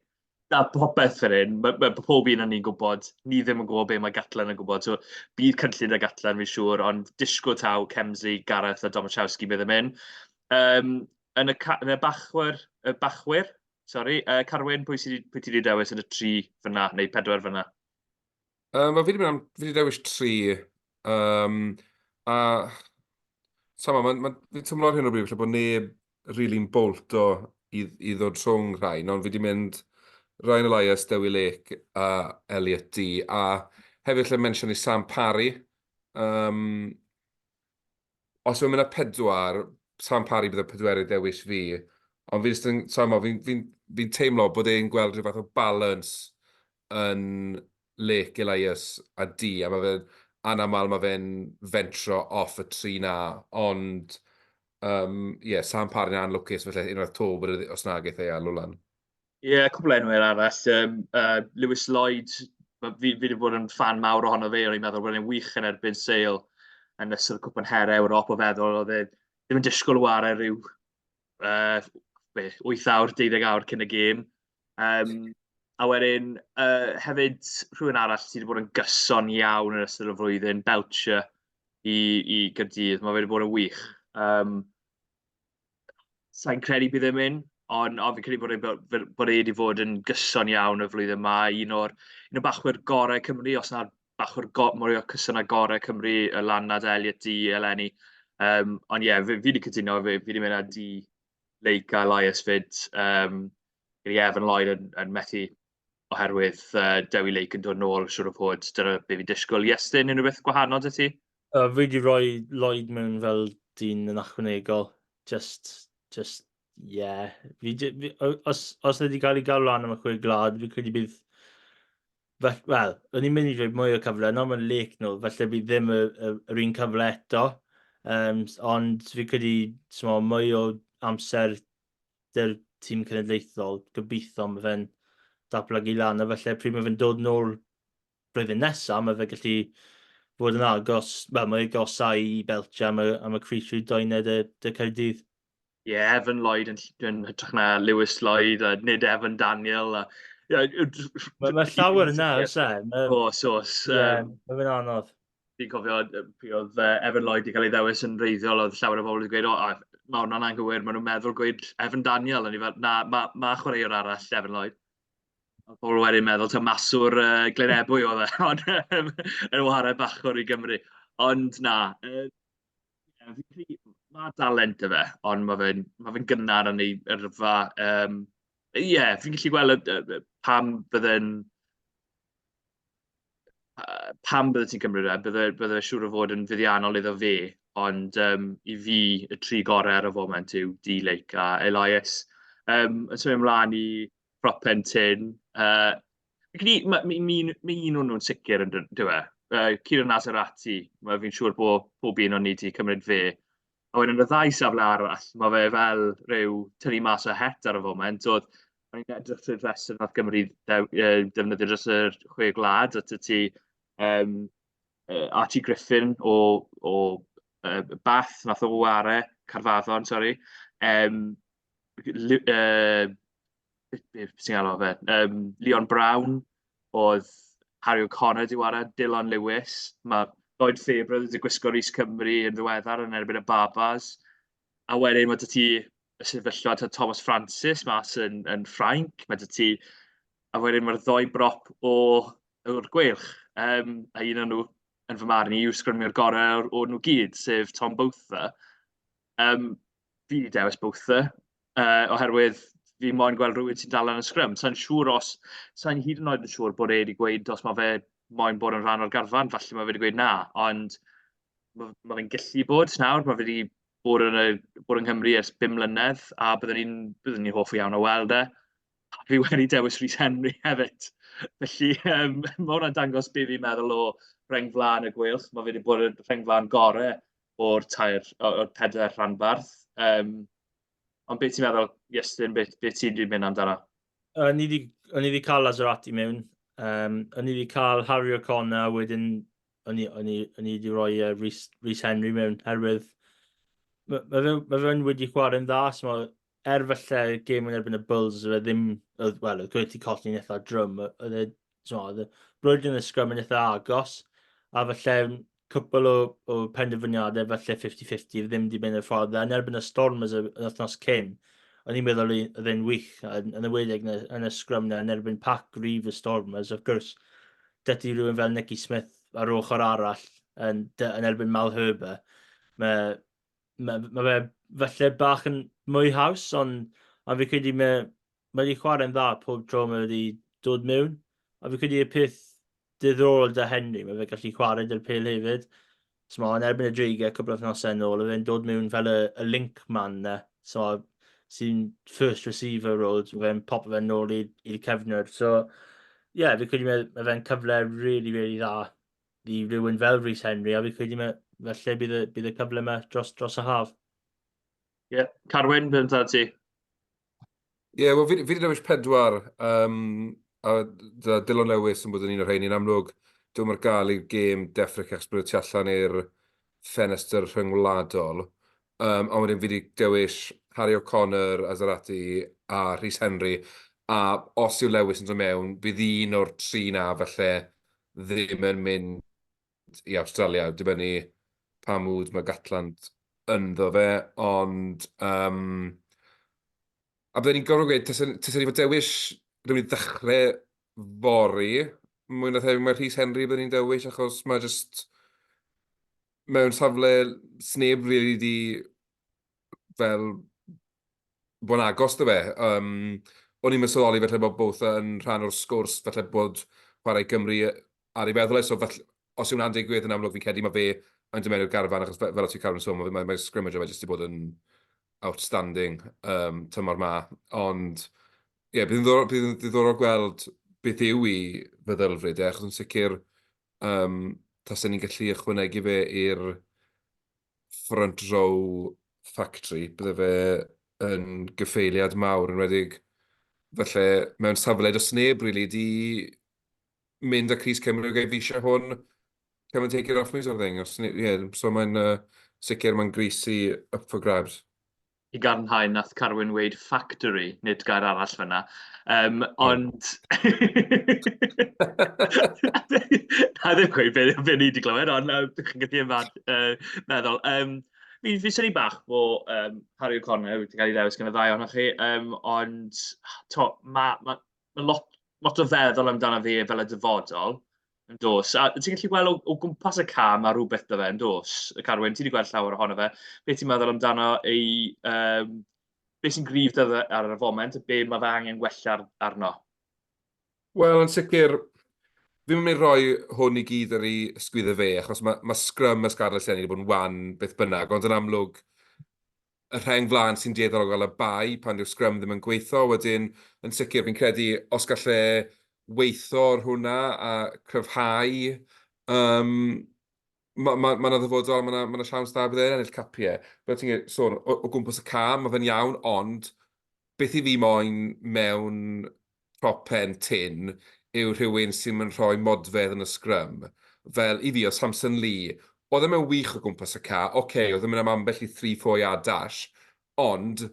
na popeth fan hyn, ma' pob un o'n ni'n gwybod, ni ddim yn gwybod be mae Gatland yn gwybod, so bydd cynllun 'da Gatland fi'n siŵr, ond disgwyl taw Kemsley, Gareth a Domachowski bydd yn mynd. Yn y ca-, yn y bachwyr, y bachwyr, sori, Carwyn, pwy sy 'di, pwy ti 'di dewis yn y tri fan'na, neu pedwar fan'na? Wel, fi 'di mynd am, fi 'di dewis tri. Um, a sama, ma, ma, fi'n teimlo ar hyn o bryd falle bod neb really'n bolt o i, i ddod rhwng rhain, ond fi 'di mynd Ryan Elias, Dewi Lake a Elliot Dee, a hefyd lle mention i Sam Parry. Os yw'n mynd â pedwar, Sam Parry bydd y pedwerydd dewis fi. Ond fi jyst yn, sa i'n gwbod, fi'n fi'n fi'n teimlo bod e'n gweld rhyw fath o balance yn Lake, Elias a Dee, a ma' fe'n anaml ma' fe'n fentro off y tri 'na, ond yym ie, Sam Parry'n anlwcus falle unwaith 'to bod e os nag eith e alw lan. Ie, cwpl o enwau arall. Lewis Lloyd, fi 'di bod yn ffan mawr ohono fe, o'n i'n meddwl bod e'n wych yn erbyn Sale yn ystod y Cwpan Her Ewrop, o feddwl oedd e ddim yn disgwyl ware rhyw be, 8 awr, 12 awr cyn y gêm. A wedyn hefyd rhywun arall sydd wedi bod yn gyson iawn yn ystod y flwyddyn, Belcher i Gaerdydd, mae fe wedi bod yn wych. Sa i'n credu bydd e'n mynd, ond ond fi'n credu bod e bod e wedi fod yn gyson iawn y flwyddyn yma. Un o'r un o bachwyr gorau Cymru, os na'r bachwr mwyaf cyson a gorau Cymru, y lan 'na 'da Elliot Dee eleni. Ond ie, fi 'di cytuno, fi 'di mynd â Dee, Lake a Elias 'fyd. Gyda Evan Lloyd yn yn methu oherwydd Dewi Lake yn dod nôl, siŵr o fod. Dyna be fi'n disgwyl. Iestyn, unrhyw beth gwahanol 'da ti? Fi 'di rhoi Lloyd mewn fel dyn yn ychwanegol. Just, just, yeah. Fi, fi, os, os wedi cael ei galw lan am y chwe gwlad, fi credu bydd... Wel, o'n i'n mynd i rhoi mwy o cyfle, nawr mae'n Lake nôl, felly bydd ddim y, y, yr un cyfle eto. Ond fi credu, smo, mwy o amser 'da'r tîm cenedlaethol, gobeithio mae fe'n datblygu lan, a felly pryd mae fe'n dod nôl blwyddyn nesaf, mae fe gallu fod yn agos, wel, mae agosau i Belcher am y, am y crys rhif dou de, de Caerdydd. Ie, yeah, Evan Lloyd yn, yn hytrach na Lewis Lloyd, a nid Evan Daniel. A, yeah, mae, mae llawer yna, oes e? Oes, oes. Ie, yeah, mae fe'n anodd. Fi'n cofio pryd oedd Evan Lloyd wedi cael ei ddewis yn wreiddiol, oedd llawer o bobl wedi gweud, o, mae hwnna'n anghywir, maen nhw'n meddwl gweud Evan Daniel, a ni fel, na, mae ma chwaraewr arall, Evan Lloyd. Oedd pobl wedyn meddwl taw maswr Glyn Ebwy oedd e, ond yn whare bachwr i Gymru. Ond na, yeah, fi'n credu, mae dalent 'da fe, ond mae fe'n ma fe gynnar yn ei yrfa. Ie, yeah, fi'n gallu gweld pam bydde'n... Pam bydde ti'n cymryd e? Bydde bydde fe siŵr o fod yn fuddiannol iddo fe, ond yym i fi, y tri gorau ar y foment yw D Lake a Elias. Yym yn symud ymlaen i prop pen tynn, yy fi'n credu ma' ma' un ma' un o'n nhw'n sicr yn d- dyw e? Yy Kieran Azzarati, ma' fi'n siŵr bod pob un o'n ni 'di cymryd fe. A wedyn y ddau safle arall, ma' fe fel ryw tynnu mas o het ar y foment. Oedd, o'n i'n edrych trwy'r rhestr wnaeth Gymru ddew- yy defnyddio dros yr Chwe Gwlad, oedd 'da ti yym yy Archie Griffin o o yy Bath, wnaeth o ware, Caerfaddon, sori. Yym Lu- yy be ti'n galw fe? Yym Leon Brown, oedd Harry O'Connor 'di ware, Dillon Lewis, ma' Lloyd Fairbrother 'di gwisgo Rhys Cymru yn ddiweddar yn erbyn y Babas. A wedyn ma' 'da ti y sefyllfa 'da Thomas Francis mas yn yn Ffrainc, ma' 'da ti... A wedyn ma'r ddou brop o o'r Gweilch, yym a un o'n nhw, yn fy marn i, yw'r sgrymiwr gorau o nhw gyd, sef Tom Botha. Yym fi 'di dewis Botha yy oherwydd fi moyn gweld rywun sy'n dal yn y sgrym. Sa i'n siŵr os... sa i'n hyd yn oed yn siŵr bod e 'di gweud os ma' fe moyn bod yn rhan o'r garfan, falle ma' fe 'di gweud na, ond ma' ma' fe'n gallu bod nawr. Ma' fe 'di bod yn y bod yng Nghymru ers bum mlynedd, a byddwn ni'n byddwn ni'n hoffi iawn o weld e. Fi wedi dewis Rhys Henry hefyd. Felly yym ma' hwnna'n dangos be fi'n meddwl o rheng flaen y Gweilch. Ma' fe 'di bod yn rheng flaen gorau o'r tair o'r pedair rhanbarth. Yym, ond beth ti'n meddwl, Iestyn, beth be ti 'di mynd amdano? O'n i 'di o'n i 'di cael Lazarati mewn. Um, o'n i 'di cael Harry O'Connor, wedyn o'n i, o'n i, o'n i 'di rhoi uh, Rhys, Rhys Henry mewn, herwydd mae ma fe, ma fe'n wedi chwarae'n dda, so ma, er falle gêm yn erbyn y Bulls, oedd e ddim, oedd, wel, oedd wedi colli'n eitha drwm, oedd e, so, oedd e, brwydr yn y sgrym yn eitha agos, a falle cwpl o, o penderfyniadau falle 50-50 ddim wedi mynd y ffordd dda. Yn erbyn y Stormers yr wythnos cyn, o'n i'n meddwl oedd e'n wych, yn, yn enwedig yn y, yn y sgrym na, yn erbyn pac gryf y Stormers. Of course, dydy rhywun fel Nicky Smith ar ochr arall yn, yn erbyn Malherbe. Mae, mae, mae fe falle bach yn mwy haws, ond, ond fi credu mae, mae wedi chwarae'n dda pob tro mae wedi dod mewn. A fi credu y peth diddorol 'da Henry, mae fe gallu chwarae 'da'r pêl hefyd. So ma, yn erbyn y Dreigiau cwpl o wythnosau yn ôl, oedd e'n dod mewn fel y, y link man 'na, so sy'n first receiver role, so fe'n pop fe'n nôl i'r cefnwr. So, ie, yeah, fi credu mae, mae fe'n cyfle really, really dda i rywun fel Rhys Henry, a fi credu mae, felly bydd y, bydd y cyfle yma dros, dros y haf. Ie, yeah. Carwyn, beth amdano ti? Ie, yeah, wel fi, fi wedi dewis pedwar, um, a dyna Dylan Lewis yn bod yn un o'r rheini. Yn amlwg, dwi'n ar gael i'r gêm De Affrica achos bod y tu allan i'r ffenestr rhyngwladol. Um, ond wedyn fi wedi dewis Harry O'Connor, Azarati a Rhys Henry. A os yw Lewis yn dod mewn, bydd un o'r tri na falle ddim yn mynd i Awstralia, dibynnu pa mood mae Gatland ynddo fe, ond... Um, a byddwn ni'n gorfod gweud, tasen, tasen ni fod dewis rhywun i ddechrau fory, mwy na thebyg mae Rhys Henry byddwn ni'n dewis, achos mae jyst mewn safle sneb really di fel bod yn agos 'da fe. Yym, o'n i'm yn sylweddoli falle bod both yn rhan o'r sgwrs, falle bod chwarae i Gymru ar ei feddwl e, so falle, os yw hwnna'n digwydd, yn amlwg fi'n credu mae fe yn dod mewn i'r garfan, achos fel, fel o ti Carwyn yn sôn, mae, mae scrimmage fe jyst 'di bod yn outstanding um, tymor ma, ond ie, yeah, bydd yn ddiddorol, bydd yn ddiddorol gweld beth yw ei feddylfryd e, achos yn sicr um, tasen ni'n gallu ychwanegu fe i'r front row factory, bydde fe yn gyffeiliad mawr, yn enwedig falle mewn safle does neb really 'di mynd â crys Cymru o fi eisiau hwn, come and take it off me sort of thing. Os, yeah, so mae'n uh, sicr mae'n grys i up for grabs. I gadarnhau, nath Carwyn weud factory, nid gair arall fyna. Um, ond... Na ddim gweud be, be ni wedi clywed, ond uh, chi'n gallu yma uh, meddwl. Um, fi, fi synnu bach bo um, Harry O'Connor wedi cael ei ddewis gan y ddau ohonoch chi, um, ond to, mae ma, ma lot, lot o feddwl amdano fi fel y dyfodol. Yn does. A ti'n gallu gweld o, o gwmpas y ca, mae rhywbeth 'da fe, yn does? Carwyn, ti wedi gweld llawer ohono fe. Be ti'n meddwl amdano ei... Um, be sy'n gryf 'da fe ar y foment, a be mae fe angen gwella arno? Wel, yn sicr, Fi'n mynd i roi hwn i gyd ar ei ysgwyddau fe, achos mae, mae sgrym y Scarlets eleni wedi bod yn wan beth bynnag, ond yn amlwg, y rheng flaen sy'n dueddol o gael y bai pan dyw'r sgrym ddim yn gweithio. Wedyn, yn sicr, fi'n credu os gall e weithio ar hwnna a cryfhau, um, mae ma, ma 'na ddyfodol, mae 'na ma 'na siawns da bydd e'n ennill capiau. Fel ti'n sôn, o, o gwmpas y ca, mae fe'n iawn, ond beth i fi moyn mewn prop pen tynn yw rhywun sy'n mynd rhoi modfedd yn y sgrym. Fel i fi, o Samson Lee, oedd e mewn wych o gwmpas y ca, oce, okay, oedd e'n mynd am ambell i 3-4 yard dash, ond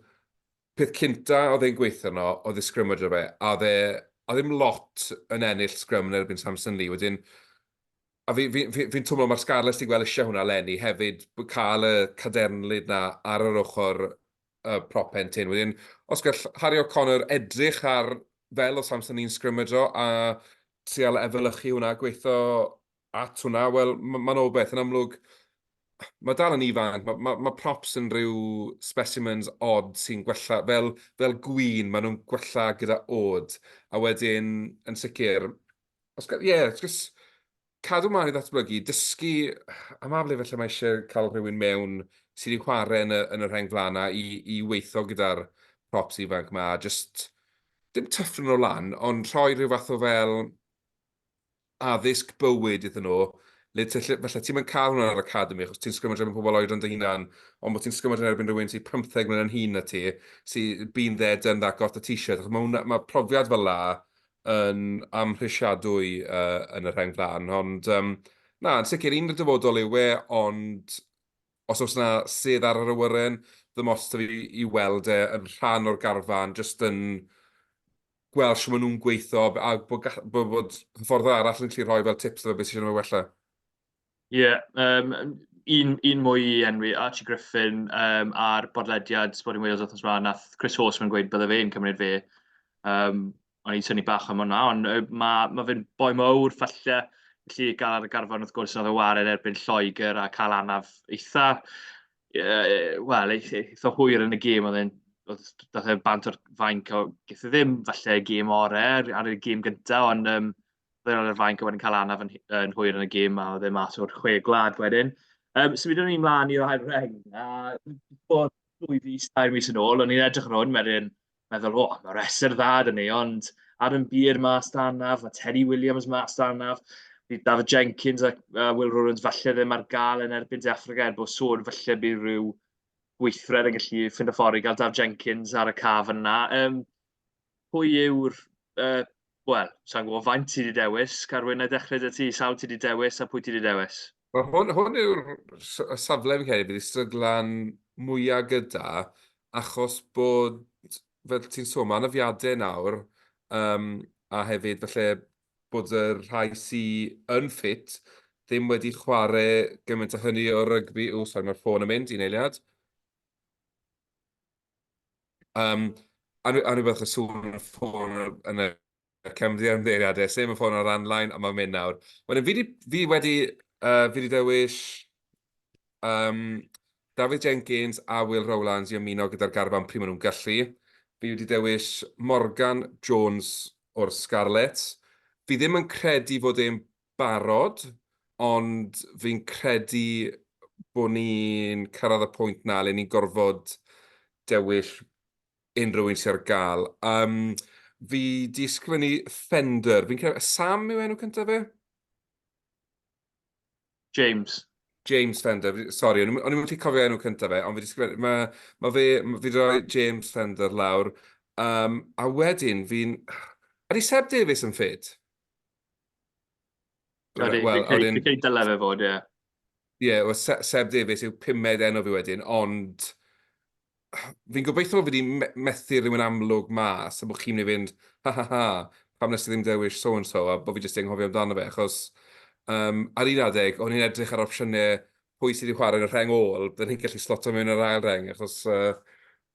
peth cynta oedd e'n gweithio arno oedd y sgrymager fe, a oedd e, a ddim lot yn ennill sgrym yn erbyn Samson Lee. Wedyn, a fi'n fi, fi, fi twmlo mae'r Scarlets 'di gweld eisiau hwnna leni hefyd, cael y cadernlid 'na ar yr ochr y prop pen tynn. Wedyn, os gall Harry O'Connor edrych ar fel o Samson Lee'n sgrymadro a trial efelychu hwnna, gweithio at hwnna, wel, mae'n ma beth. Yn amlwg, mae dal yn ifanc, mae ma, ma props yn rhyw specimens odd sy'n gwella, fel, fel gwyn, maen nhw'n gwella gyda oed. A wedyn, yn sicr, os, ie, yeah, just cadw mlaen i ddatblygu, dysgu, a ma ble felly mae eisiau cael rhywun mewn sydd wedi chwarae yn y, yn y rheng flaen 'na i, i weithio gyda'r props ifanc ma, just dim tyffnu nhw lan, ond rhoi rhyw fath o fel addysg bywyd iddyn nhw, le ti, falle ti'm yn cael hwnna ar academy, achos ti'n sgrymajo erbyn pobl oedran dy hunan, ond bod ti'n sgrymajo yn erbyn rhywun sy'n 15 mlynedd yn hŷn na ti, sy'n been there, done that, got the t-shirt, achos mae, hwnna, mae profiad fel la yn amhrisiadwy uh, yn y rheng flaen, ond um, na, yn sicr, un o'r dyfodol yw e, ond os oes yna sedd ar yr awyren, ddim ots 'da fi i weld e yn rhan o'r garfan, jyst yn gweld shwt maen nhw'n gweithio a bod, bod, bod hyfforddwr arall yn gallu rhoi fel tips iddo fe beth sydd eisiau wella. Ie, yeah, um, un, un mwy i enwi, Archie Griffin um, ar bodlediad Sporting Wales wythnos yma, nath Chris Horseman gweud bydde fe'n cymryd fe. Um, o'n i'n synnu bach am hwnna, ond uh, mae ma fe'n boi mawr, falle, felly gael ar y garfan wrth gwrs, nath o wared erbyn Lloegr a cael anaf eitha, uh, wel, eitha hwyr yn y gêm, oedd e'n oedd dath e bant o'r fainc, o gaeth e ddim falle y gêm orau ar, ar y gêm gyntaf, ond um, oedd e ar y fainc a wedyn cael anaf yn, yn hwyr yn y gêm a oedd e mas o'r chwe gwlad wedyn. Um, symudwn ni mlaen i'r ail reng, a bod dwy fis, tair mis yn ôl, o'n i'n edrych ar hwn, wedyn meddwl, o, mae rhestr dda 'da ni, ond Adam Beer mas 'da anaf, mae Teddy Williams mas 'da anaf, bydd Dafydd Jenkins a, a Will Rowlands falle ddim ar gael yn erbyn De Affrica, er bod sôn falle bydd rhyw weithred yn gallu ffindo ffordd i gael Daf Jenkins ar y caf yna. Um, pwy yw'r, uh, wel, sa'n gwybod faint ti wedi dewis, Carwyn, na dechrau dy ti, sawl ti wedi dewis a pwy ti wedi dewis? Wel, hwn, hwn yw'r safle fi'n credu bydd i stryglan mwyaf gyda, achos bod, fel ti'n sôn, mae anafiadau nawr, um, a hefyd falle bod y rhai sydd yn ffit ddim wedi chwarae gymaint o hynny o rygbi. O, sori, mae'r ffôn yn mynd, un eiliad. Um, a rhywbeth y sŵn y ffôn yn y cefndir ymddeiriadau, sef y ffôn ar landline, a mae'n mynd nawr. Wedyn, fi, di, fi wedi, uh, fi wedi dewis um, Dafydd Jenkins a Will Rowlands i ymuno gyda'r garfan pryd maen nhw'n gallu. Fi wedi dewis Morgan Jones o'r Scarlets. Fi ddim yn credu fod e'n barod, ond fi'n credu bod ni'n cyrraedd y pwynt na le ni'n gorfod dewis unrhyw un sydd ar gael. Um, fi di ysgrifennu Fender. Fi'n credu... Sam yw enw cyntaf fe? James. James Fender, sori, o'n i'n gallu cofio enw cyntaf fe, ond fi wedi sgrifennu, mae ma fe, fi wedi rhoi James Fender lawr, um, a wedyn fi'n... Ydy Seb Davies yn ffit? Ydy, well, fi'n credu dyle fe fod, ie. Ie, well, Seb Davies yw pumed enw fi wedyn, ond fi'n gobeithio bod fi wedi methu rhywun amlwg mas, a bod chi'n mynd i fynd, ha ha ha, pam nes i ddim dewis so and so, a bod fi jyst 'di anghofio amdano fe, achos um, ar un adeg, o'n i'n edrych ar opsiynau pwy sydd wedi chwarae yn y rheng ôl, byddwn ni'n gallu sloto mewn yr ail reng, achos uh,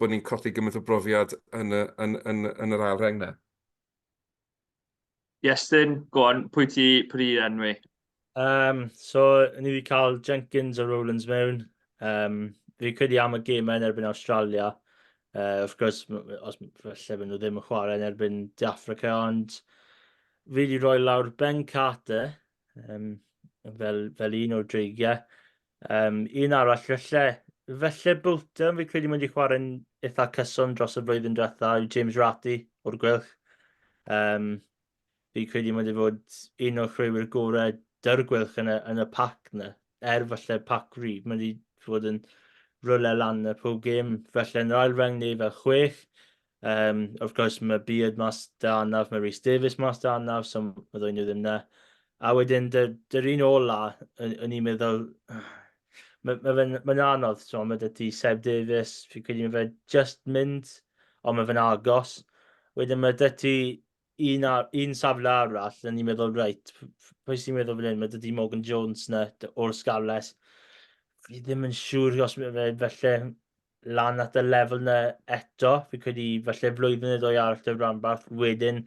bod ni'n colli gymaint o brofiad yn, y, yn, yn, yn yr ail reng na. Iestyn, go on, pwy ti, pwy ti enwi? Um, so, ni wedi cael Jenkins a Rowlands mewn. Um, fi credu am y gemau yn erbyn Australia. Uh, wrth gwrs, os falle byd nhw ddim yn chwarae yn erbyn De Africa, ond Fi wedi rhoi lawr Ben Carter um, fel, fel un o'r dreigiau. Um, un arall, felly, felly Bolton, fi credu mynd i chwarae'n eitha cyson dros y flwyddyn diwetha, yw James Ratty o'r Gweilch. Um, fi credu mynd i fod un o'r chwaraewyr gorau dy'r Gweilch yn y, yn y pac na. Er falle pac gryf, mynd i fod yn rwle lan y pob gêm. Felly yn yr ail reng neu fel chwech, Um, of course, mae Beard mas da anaf, mae Rhys Davies mas da anaf, so mae ddwy nhw ddim na. A wedyn, dy'r dy un ola, o'n i'n meddwl, mae'n ma fe'n ma anodd, so mae dy ti Seb Davies, fi'n credu mae fe just mynd, ond mae fe'n agos. Wedyn mae dy ti un, ar, un safle arall, o'n i'n meddwl, reit, pwy sy'n meddwl fan hyn, mae dy ti Morgan Jones na, o'r Scarlets. Fi ddim yn siŵr os mae fe, felly lan at y lefel 'na eto. Fi'n credu falle flwyddyn neu ddwy arall 'da'r rhanbarth, wedyn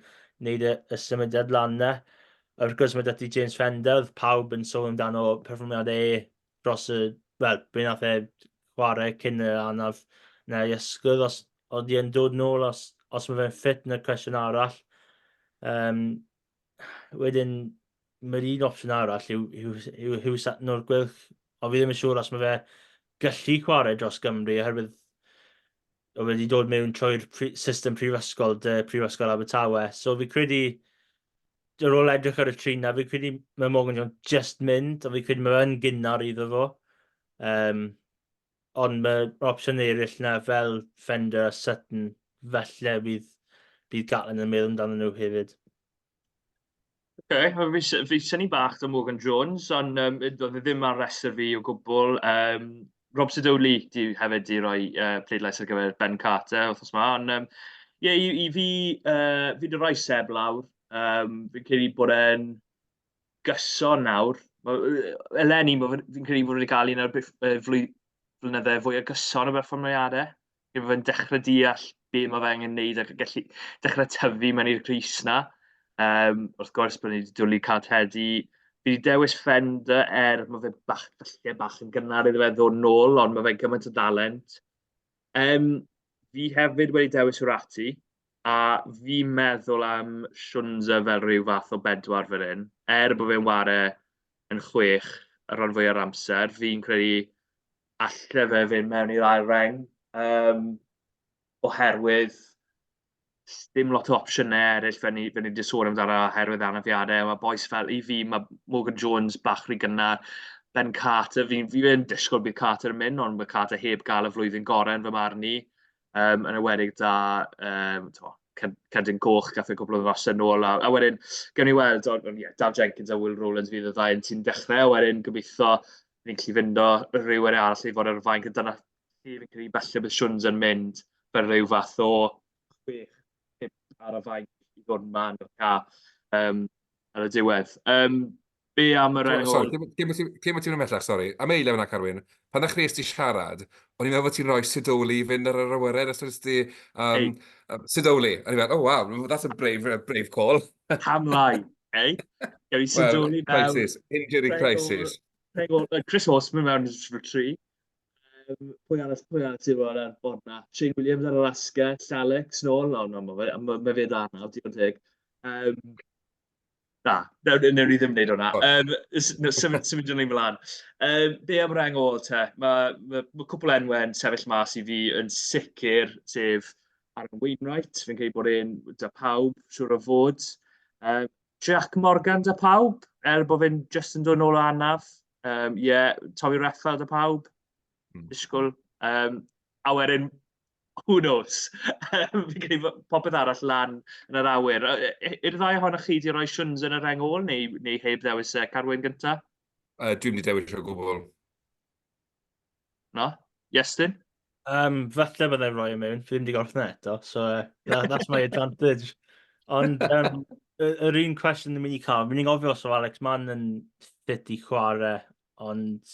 wneud y, y symudiad lan 'na. Wrth gwrs mae 'da ti James Fender, oedd pawb yn sôn amdano perfformiadau e dros y... wel, be nath e chwarae cyn y anaf 'na i ysgwydd, os oedd e'n dod nôl, os, os mae fe'n ffit, 'na'r cwestiwn arall. Um, wedyn, mae'r un opsiwn arall yw, yw, yw Huw Sutton o'r Gweilch, ond fi ddim yn siŵr os mae fe gallu chwarae dros Gymru oherwydd o wedi dod mewn trwy'r system prifysgol dy Prifysgol Abertawe. So fi credu, ar ôl edrych ar y tri na, fi credu mae Morgan Jones just mynd, ond fi credu mae yn gynnar iddo fo. Um, ond mae opsiwn eraill na fel Fender a Sutton, felly bydd, bydd Gatland yn meddwl amdano nhw hefyd. Oce, okay, fi, fi synnu bach 'da Morgan Jones, ond um, doedd e ddim ar restr fi o gwbl. Um, Rob Sidoli di hefyd di roi uh, pleidlais ar gyfer Ben Carter wythnos yma, ond um, yeah, i, i fi, uh, fi di roi Seb lawr. Um, fi'n credu bod e'n gyson nawr. Eleni, fi'n credu bod wedi cael un o'r flynydde fwy o gyson o berfformiadau. Mae fe'n dechrau deall be mae fe angen wneud ac yn gallu dechrau tyfu mewn i'r crys 'na. Um, wrth gwrs, bod ni wedi dwlu cael Teddy. Fi wedi dewis Fender er mae fe bach, falle bach yn gynnar iddo fe ddod nôl, ond mae fe'n gymaint o dalent. Um, fi hefyd wedi dewis Wrati, a fi'n meddwl am Shunza fel rhyw fath o bedwar fan hyn. Er bod fe'n ware yn chwech y rhan fwy o'r amser, fi'n credu alle fe fynd mewn i'r ail reng, um, oherwydd dim lot o opsiynau eraill fe ni, fe ni wedi sôn amdano oherwydd anafiadau. Mae bois fel i fi, mae Morgan Jones bach rhy gynnar, Ben Carter, fi, fi yn disgwyl bydd Carter yn mynd, ond mae Carter heb gael y flwyddyn gorau yn fy marn i, um, yn ewedig da um, to, cerdyn coch gath e cwpl o ddosau nôl, a, a wedyn, gewn ni weld, ond, ond yeah, Daf Jenkins a Will Rowlands fydd y ddau yn ti'n dechrau, a wedyn gobeithio ni'n gallu fynd o rhywun arall i fod ar y fainc, a dyna lle fi'n credu falle bydd Siwns yn mynd fel rhyw fath o chwech, pump ar y fainc i ddod mlaen o'r ca um, ar y diwedd. Um, be am yr enw... Sorry, cyn bod ti'n ymhellach, sori. Am eiliad fyna, Carwyn, pan ddechreuais ti siarad, o'n i'n meddwl bod ti'n rhoi Sidoli i fynd ar yr awyren, os oes ti... Um, hey. Sidoli. O'n i'n meddwl, oh wow, that's a brave, a brave call. Pam lai, eh? Gael i Sidoli well, Crisis, injury crisis. Chris Horseman mewn i tri. Um, pwy arall, pwy arall sydd ar y bord na? Shane Williams ar yr asgell, Alex nôl. O, no, mae fe, ma, ma fe da nawr, digon teg. Um, na, newn, newn ni ddim wneud hwnna. Um, no, symud, symud ni mlaen. Um, be am reng ôl te? Mae ma, ma cwpl enwau yn sefyll mas i fi yn sicr, sef Aaron Wainwright, fi'n credu bod e'n da pawb, siŵr o fod. Um, Jack Morgan da pawb, er bod fe'n just yn dod nôl o anaf. Um, yeah, Tommy Reffel da pawb, disgwyl. Um, a wedyn, who knows? Fi'n credu bod popeth arall lan yn yr awyr. I'r ddau ohonoch chi di roi Siwns yn y reng ôl neu, neu heb ddewis uh, Carwyn gynta? Uh, dwi'n mynd i dewis o gwbl. No? Iestyn? Um, falle byddai'n rhoi e mewn, fi ddim wedi gorffen e eto, so uh, that, that's my advantage. Ond um, yr un cwestiwn ni'n mynd i cael, fi'n mynd i gofio os o Alex Mann yn ffit i chwarae, ond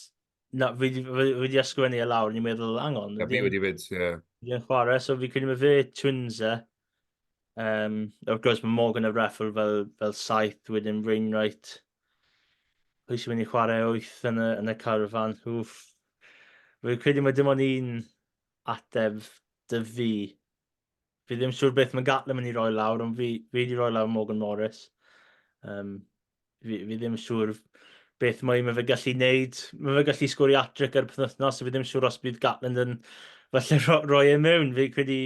na, fi wedi ysgrifennu e lawr, ni'n meddwl, hang on. Fi wedi fyd, ie. Fi'n chwarae, so fi credu mae fe Twins e. Um, of course, mae Morgan a Reffel fel, fel saith, wedyn Wainwright. Pwy sy'n mynd i chwarae wyth yn y, yn y carfan? Wff. Fi'n credu mae dim ond un ateb dy fi. Fi ddim siŵr beth mae Gatland mynd i roi lawr, ond fi, fi wedi rhoi lawr Morgan Morris. Fi ddim yn siŵr beth mwy mae fe gallu wneud. Mae fe gallu sgorio hat-trick ar y penwythnos, so fi ddim yn siŵr os bydd Gatland yn falle roi e mewn. Fi credu,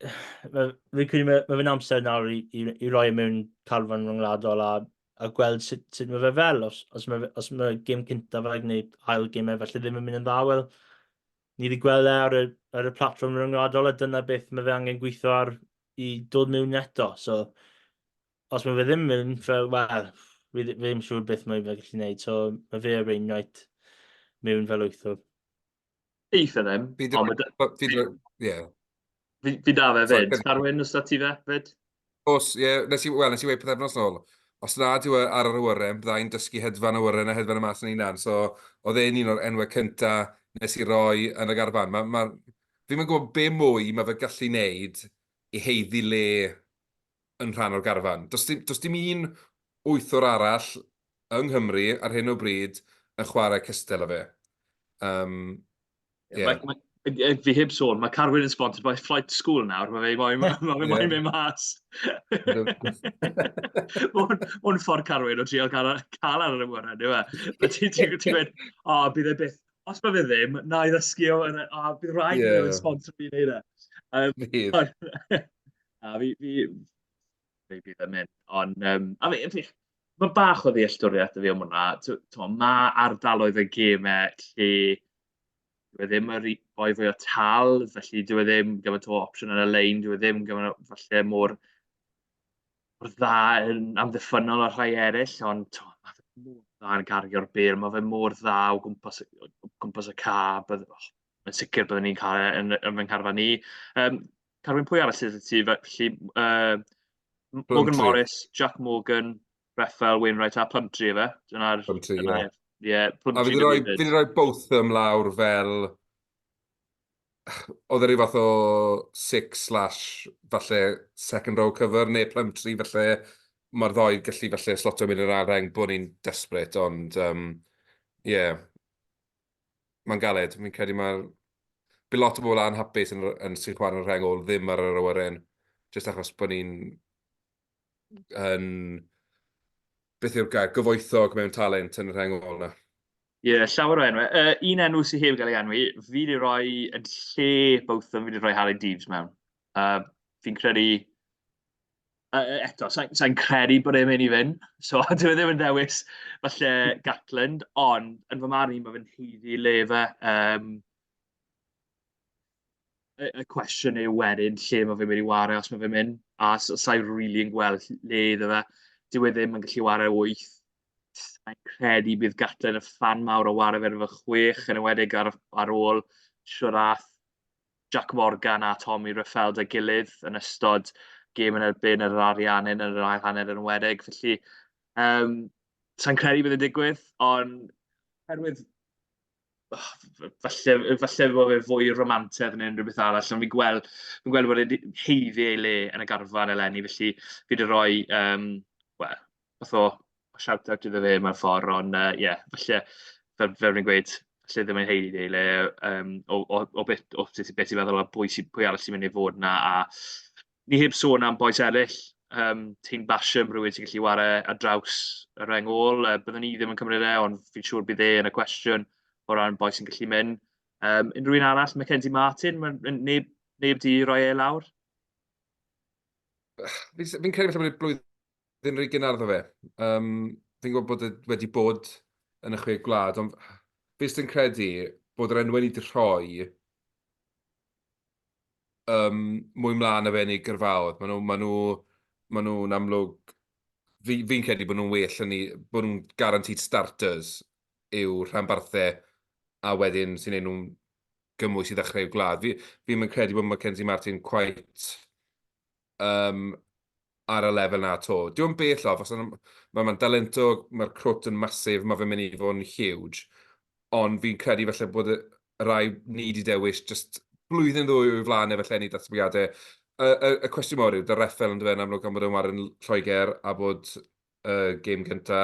fi credu mae fe'n amser nawr i roi e mewn carfan rhyngwladol a gweld sut mae fe fel. Os mae gêm cyntaf fe neu ail gêm e falle ddim yn mynd yn dda, wel, ni wedi gweld e ar y platfform rhyngwladol a dyna beth mae fe angen gweithio ar i dod mewn eto. So, os mae fe ddim yn fel, wel, fi ddim siŵr beth mae fe gallu gwneud, so mae fe a Wainwright mewn fel wythwr. Eitha ddim. Fi ie. Fi da fe fyd. Carwyn, os da ti fe fyd? Os, ie, nes i, wel, nes i weud pythefnos nôl, os nad yw e ar yr awyren, bydda i'n dysgu hedfan awyren a hedfan y mas yn hunan. So, oedd e'n un o'r enwau cynta nes i roi yn y garfan. Ma, ma, fi'm yn gwybod be mwy mae fe gallu wneud i haeddu le yn rhan o'r garfan. Does dim, does dim un wythwr arall yng Nghymru ar hyn o bryd yn chwarae cystal â fe. Yeah. Fi heb sôn, mae Carwyn yn sponsored by Flight School nawr, mae fe moyn, ma fe moyn mynd mas. Mae'n ffordd Carwyn o trial cael ar yr awyren, yw e? Ti'n gweud, o, bydd e byth, os mae fe ddim, na i ddysgu o, a bydd rhaid i rywun sponsor fi wneud e. Bydd. Na, fi bydd yn mynd, ond a fi, mae bach o ddealltwriaeth 'da fi am hwnna. Mae ardaloedd y gemau lle dyw e ddim yr boi fwya tal, felly dyw e ddim gymaint o opsiwn yn y lein, dyw e ddim gymaint o falle mor dda yn amddiffynnol â rhai eraill, ond tibod, mae fe mor dda yn cario'r bêl, mae fe mor dda o gwmpas y ca, oh, yn sicr byddwn ni'n cael e yn fy ngharfan ni. Carwyn, pwy arall sydd 'da ti? Felly, Morgan Morris, Jack Morgan, Reffel, Wainwright a Plumtree, ife? Dyna'r... Plumtree, ie. Ie, Plumtree. A fi 'di rhoi Botham lawr fel... Oedd e rhyw fath o six slash falle second row cover neu Plumtree falle. Mae'r ddoi gallu falle slotio mynd i'r ail reng bod ni'n desperate, ond ie. Yeah. Mae'n galed. Fi'n credu mae'r... Bydd lot o bobl anhapus yn sy'n chwarae yn y rheng ôl ddim ar yr awyren, jyst achos bod ni'n yn, beth yw'r gair, gyfoethog mewn talent yn y rheng ôl 'na. Ie, yeah, llawer o enwau. Un enw sydd heb gael ei enwi, fi wedi rhoi yn lle Botham, fi wedi rhoi Harri Deaves mewn. Fi'n credu eto, sa i'n credu bod e'n mynd i fynd, so dyw e ddim yn ddewis falle Gatland, ond yn fy marn i, mae fe'n haeddu le fe. Y cwestiwn yw wedyn lle mae fe'n mynd i ware os mae fe'n mynd, a sa i rili yn gweld le iddo fe. Dyw e ddim yn gallu ware wyth. Sa i'n credu bydd Gatland yn ffan mawr o ware fe efo 6, yn enwedig ar ôl shwt aeth Jack Morgan a Tommy Reffell 'da'i gilydd yn ystod gêm yn erbyn yr Ariannin yn yr ail hanner yn enwedig. Felly, sa i'n credu bydd e'n digwydd, ond oherwydd oh, falle bod fe fwy romantaidd neu unrhyw beth arall, ond fi'n gweld bod e wedi haeddu ei le yn y garfan eleni, felly fi wedi rhoi, wel, fath o shout-out iddo fe mewn ffordd, ond ie, yeah, falle, fel fi'n gweud, falle ddim yn haeddu ei le o beth ti'n meddwl o pwy arall sy'n mynd i fod 'na, a ni heb sôn am bois eraill, Taine Basham, rhywun sy'n gallu ware ar draws y rheng ôl. Byddwn ni ddim yn cymryd e, ond fi'n siŵr bydd e yn y cwestiwn o ran bois sy'n gallu mynd. Unrhyw un arall, Mackenzie Martin, mae neb 'di roi e lawr? Fi'n credu falle bod e'n blwyddyn rhy gynnar iddo fe. Fi'n gwybod bod e wedi bod yn y Chwe Gwlad, ond fi jyst yn credu bod yr enwau ni 'di rhoi mwy mlaen na fe yn ei gyrfaoedd. Maen nhw, maen nhw, maen nhw'n amlwg... Fi'n fi credu bod nhw'n well yn ei... bod nhw'n guaranteed starters i'w rhanbarthau a wedyn sy'n neud nhw'n gymwys i ddechrau i'w gwlad. Fi ddim yn credu bod Mackenzie Martin quite ar y lefel 'na 'to. Dyw e'n bell off, os mae'n dalentog, mae'r crwt yn massive, mae fe'n mynd i fod yn huge, ond fi'n credu falle bod y rai ni 'di dewis jyst blwyddyn ddwy o'i flaen e falle yn ei datblygiadau. Y cwestiwn mawr yw, 'da Reffel yndyfe, yn amlwg gan bod e'n ware yn Lloegr a bod y gêm gynta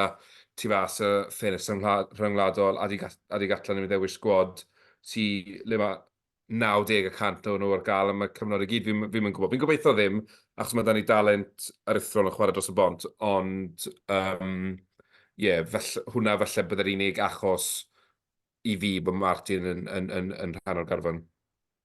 tu fas y ffenest rhyngwladol a 'di Gatland yn mynd i ddewis sgwad sy le ma'... 90 y cant o'n nhw ar gael am y cyfnod i gyd, fi'm fi'm yn gwybod. Fi'n gobeithio ddim, achos mae 'da ni dalent aruthrol yn chwarae dros y bont, ond yym ie, falle, hwnna falle byddai'r unig achos i fi bod Martin yn yn yn yn rhan o'r garfan.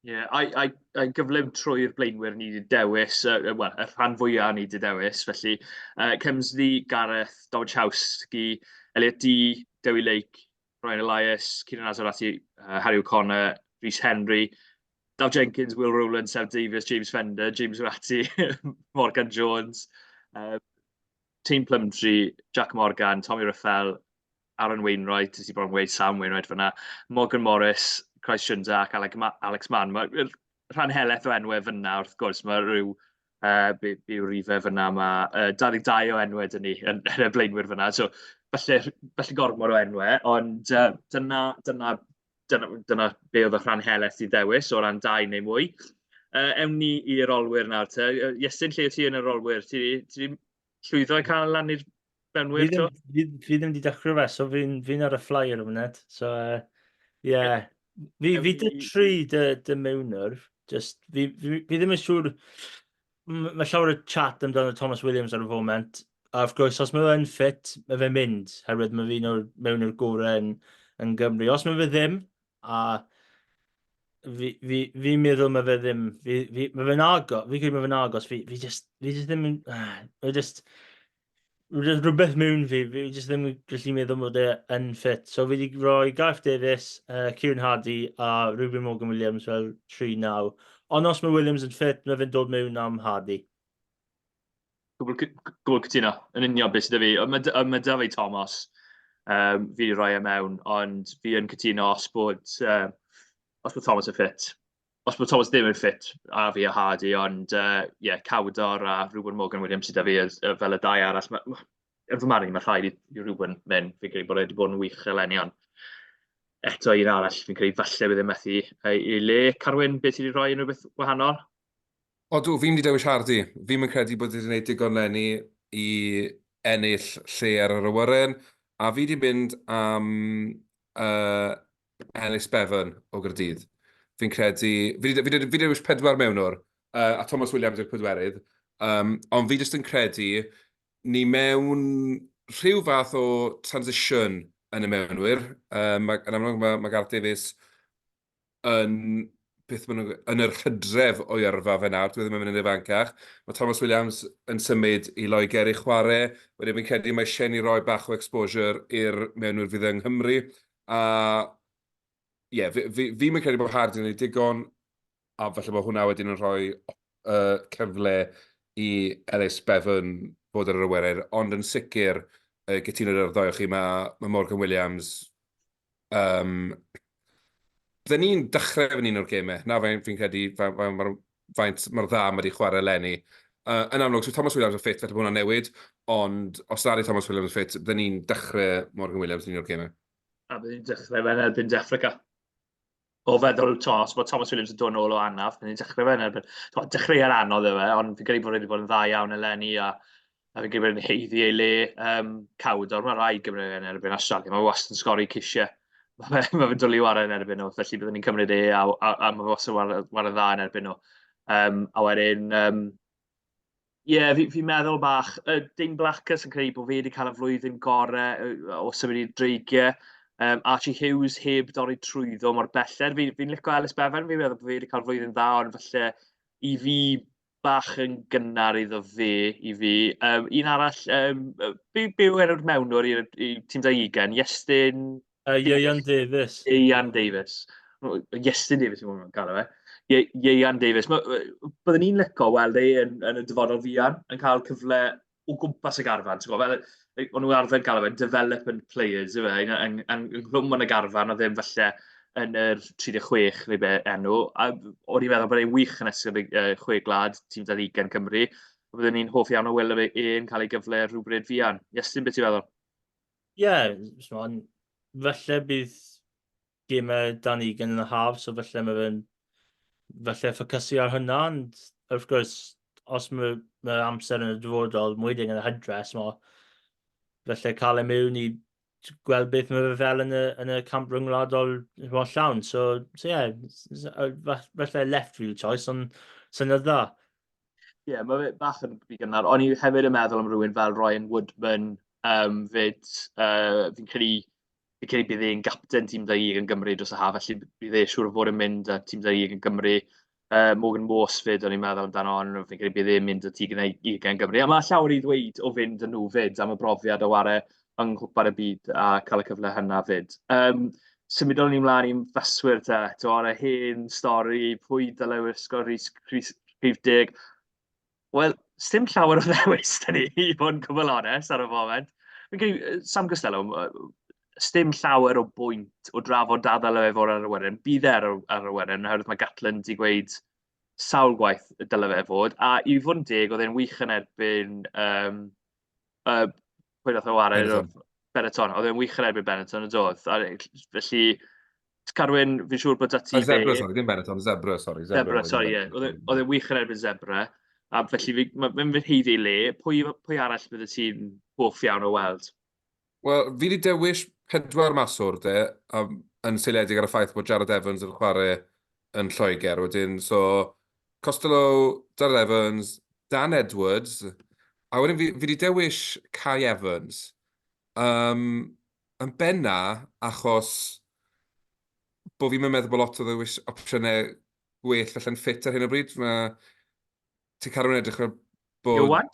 Ie, yeah, a'i, ai, ai gyflym trwy'r blaenwyr ni wedi dewis, uh, wel, y rhan fwyaf ni wedi dewis, felly uh, Kemsley, Gareth, Domachowski, Elliot Dee, Dewi Lake, Ryan Elias, Kieran Azarati, uh, Harry O'Connor, Rhys Henry, Daf Jenkins, Will Rowland, Seb Davies, James Fender, James Ratty, Morgan Jones, Tane Plumtree, Jack Morgan, Tommy Ruffell, Aaron Wainwright, ti bron gweud Sam Wainwright fyna, Morgan Morris, Christ Shunza ac Alex, Ma Alex Mann. Mae rhan helaeth o enwau fyna, wrth gwrs, mae rhyw, uh, be, be yw'r rifau fyna, mae uh, 22 o enwau dyn ni yn, yn y blaenwyr fyna, so falle, falle gormod o enwau, ond uh, dyna, dyna, dyna, dyna be oedd y rhan helaeth i ddewis o ran dau neu mwy. Uh, ewn ni i'r olwyr nawr te. Iestyn, lle ti yn yr olwyr? Ti, ti llwyddo i cael lan i'r mewnwyr to? Fi, fi ddim wedi dechrau fe, so fi'n fi ar y fly ar y funud. So, uh, yeah. Fi, fi dy tri dy, dy mewnwr. Just, fi, fi, fi ddim yn siŵr... Mae llawer o chat amdano Thomas Williams ar y foment. A wrth gwrs, os mae fe'n ffit, mae fe'n mynd, herwydd mae fi'n o'r mewn i'r gorau yn, yn Gymru. Os mae fe ddim, a fi, fi, fi'n meddwl mae fe ddim, fi, fi, mae fe'n agos, fi'n credu mae fe'n agos, fi, fi just, fi just ddim yn, mae just, rhywbeth mewn fi, fi just ddim yn gallu meddwl bod e yn ffit. So fi wedi rhoi Gareth Davies, Kieran Hardy a Reuben Morgan Williams fel 3-9. Ond os mae Williams yn ffit, mae fe'n dod mewn am Hardy. Gwbl, gwbl cytuno, yn union beth sydd 'da fi. Ond mae 'da fi Thomas, um, fi wedi rhoi e mewn, ond fi yn cytuno os bod, uh, os bod Thomas yn ffit. Os bod Thomas ddim yn ffit, a fi a Hardy, ond uh, yeah, Cawdor a Reuben Morgan Williams sydd 'da fi as, fel y dau arall. Ma, ma, yn fy marn i, mae rhaid i, i Reuben mynd. Fi'n credu bod e wedi bod yn wych eleni, ond eto un arall, fi'n credu falle bydd e'n methu ei, ei le. Carwyn, beth ti wedi rhoi yn rhywbeth wahanol? Odw, fi'n mynd i dewis Hardy. Fi'm yn credu bod e 'di gwneud digon 'leni i ennill lle ar yr awyren, a fi 'di mynd am uh, Ellis Bevan o Gaerdydd. Fi'n credu... Fi 'di fi 'di fi 'di dewis pedwar mewnwr, uh, a Thomas Williams yw'r pedwerydd, um, ond fi jyst yn credu ni mewn rhyw fath o transition yn y mewnwyr. Um, mae, yn amlwg mae, mae Gareth Davies yn beth maen nhw'n yn yr hydref o'i yrfa fe nawr, dyw e ddim yn mynd yn ifancach. Mae Thomas Williams yn symud i Loegr i chwarae, wedyn fi'n credu mae eisiau ni roi bach o exposure i'r mewnwyr fydd yng Nghymru, a ie, yeah, fi, fi, fi'm yn credu bod Hardy yn gwneud digon, a falle bod hwnna wedyn yn rhoi uh, cyfle i Ellis Bevan fod ar yr awyren, ond yn sicr, uh, gytuno gyda'r ddau o chi, mae, mae Morgan Williams Um, bydden ni'n dechrau fan un o'r gemau. Na, fi'n fi credu faint, faint mor dda mae wedi chwarae eleni. Uh, yn amlwg, so Thomas Williams yn ffit, felly bod hwnna'n newid, ond os nad yw Thomas Williams yn ffit, bydden ni'n dechrau Morgan Williams yn un o'r gemau. A bydden ni'n dechrau fe'n erbyn De Affrica. O feddwl, to, os bod Thomas Williams yn dod nôl o anaf, bydden ni'n dechrau fe'n erbyn... Dechreuad anodd yw e, ond fi'n credu bod wedi bod yn dda iawn eleni, a a fi'n credu bod e'n haeddu ei le. Um, Cawdor, mae rhaid gymryd e'n erbyn Australia, mae wastad yn sgori cisiau. Mae fe, ma fe'n dwlu warae yn erbyn nhw, felly byddwn ni'n cymryd e a, a, a mae fe wastad yn warae, warae dda yn erbyn nhw. Um, a wedyn, um, ie, yeah, fi'n fi meddwl bach, uh, Dane Blackers yn credu bod fe wedi cael y flwyddyn gorau o symud i'r dreigiau. Um, Archie Hughes heb dorri trwyddo mor belled. Fi'n fi licio Ellis Bevan, fi'n meddwl bod fe wedi cael flwyddyn dda, ond falle i fi bach yn gynnar iddo fe i fi. Um, un arall, um, be, be yw enw'r mewnwr i'r tîm 20? Iestyn... Ieuan Davies. Ieuan Davies. Iestyn Davies yw'n gael e. Ieuan Davies. Byddwn ni'n licio weld e yn, yn y dyfodol fuan, yn cael cyfle o gwmpas y garfan. Ti'n gwybod, fel, o'n nhw arfer gael fe, development players, yw e, yn, yn, ynghlwm yn y garfan, o ddim falle yn yr 36 neu be enw. A o'n i'n meddwl bod e'n wych yn ystod y uh, chwe gwlad, tîm 20 Cymru. Byddwn ni'n hoff iawn o weld e'n cael ei gyfle rhywbryd fuan. Iestyn, beth ti'n feddwl? Ie, yeah, falle bydd gemau dan ugain yn y haf, so falle mae fe'n falle ffocysu ar hwnna, ond wrth gwrs, os mae, mae amser yn y dyfodol, mwy yn y hydres, mae falle cael e mewn i gweld beth mae fe fel yn y, yn y camp rhyngwladol mor llawn. So, so yeah, falle left field choice, ond syniad dda. Ie, yeah, mae fe bach yn rhy gynnar. O'n i hefyd yn meddwl am rhywun fel Ryan Woodman um, fyd. Uh, fi'n credu fi'n credu bydd e'n gapten tîm 21 yn Gymru dros y haf, felly bydd e siŵr o fod yn mynd â tîm 21 yn Gymru. Morgan Morse 'fyd, o'n i'n meddwl amdano, ond fi'n credu bydd e'n mynd â tîm 21 Gymru. A mae llawer i ddweud o fynd â nhw 'fyd am y brofiad o ware yng Nghwpan y Byd a cael y cyfle hynna 'fyd. Um, symudon ni mlaen i'n faswyr te, to, ar y hen stori, pwy dylai wisgo rhys, rhys, rhif deg. Wel, sdim llawer o ddewis 'da ni, i fod yn gwbl onest ar y foment. Fi'n credu, Sam Costello, sdim llawer o bwynt o drafod dadl e fod ar yr awyren. Bydd e ar ar yr awyren, oherwydd mae Gatland 'di gweud sawl gwaith y dylai fe fod. A i fod yn deg, oedd e'n wych yn erbyn... Um, uh, pwy nath o ware? Benetton. Benetton. Oedd e'n wych yn erbyn Benetton, yn doedd. A, felly, Carwyn, fi'n siŵr bod 'da ti fe... Zebre, sori, ddim Benetton, Zebre, sori. Zebre, sori, ie. Oedd e'n wych yn erbyn Zebre. A felly, mae'n fy haeddu ei le. Pwy, pwy arall bydde ti'n hoff iawn o weld? Wel, fi wedi dewis pedwar maswr, de, um, yn seiliedig ar y ffaith bod Jarrod Evans yn chwarae yn Lloegr. Wedyn, so, Costello, Jarrod Evans, Dan Edwards, a wedyn fi, fi wedi dewis Kai Evans. Um, yn benna achos bo fi'm yn meddwl bod lot o ddewis opsiynau gwell falle'n ffit ar hyn o bryd. Mae... Ti'n cael rhywun edrych fel bod... Iowan?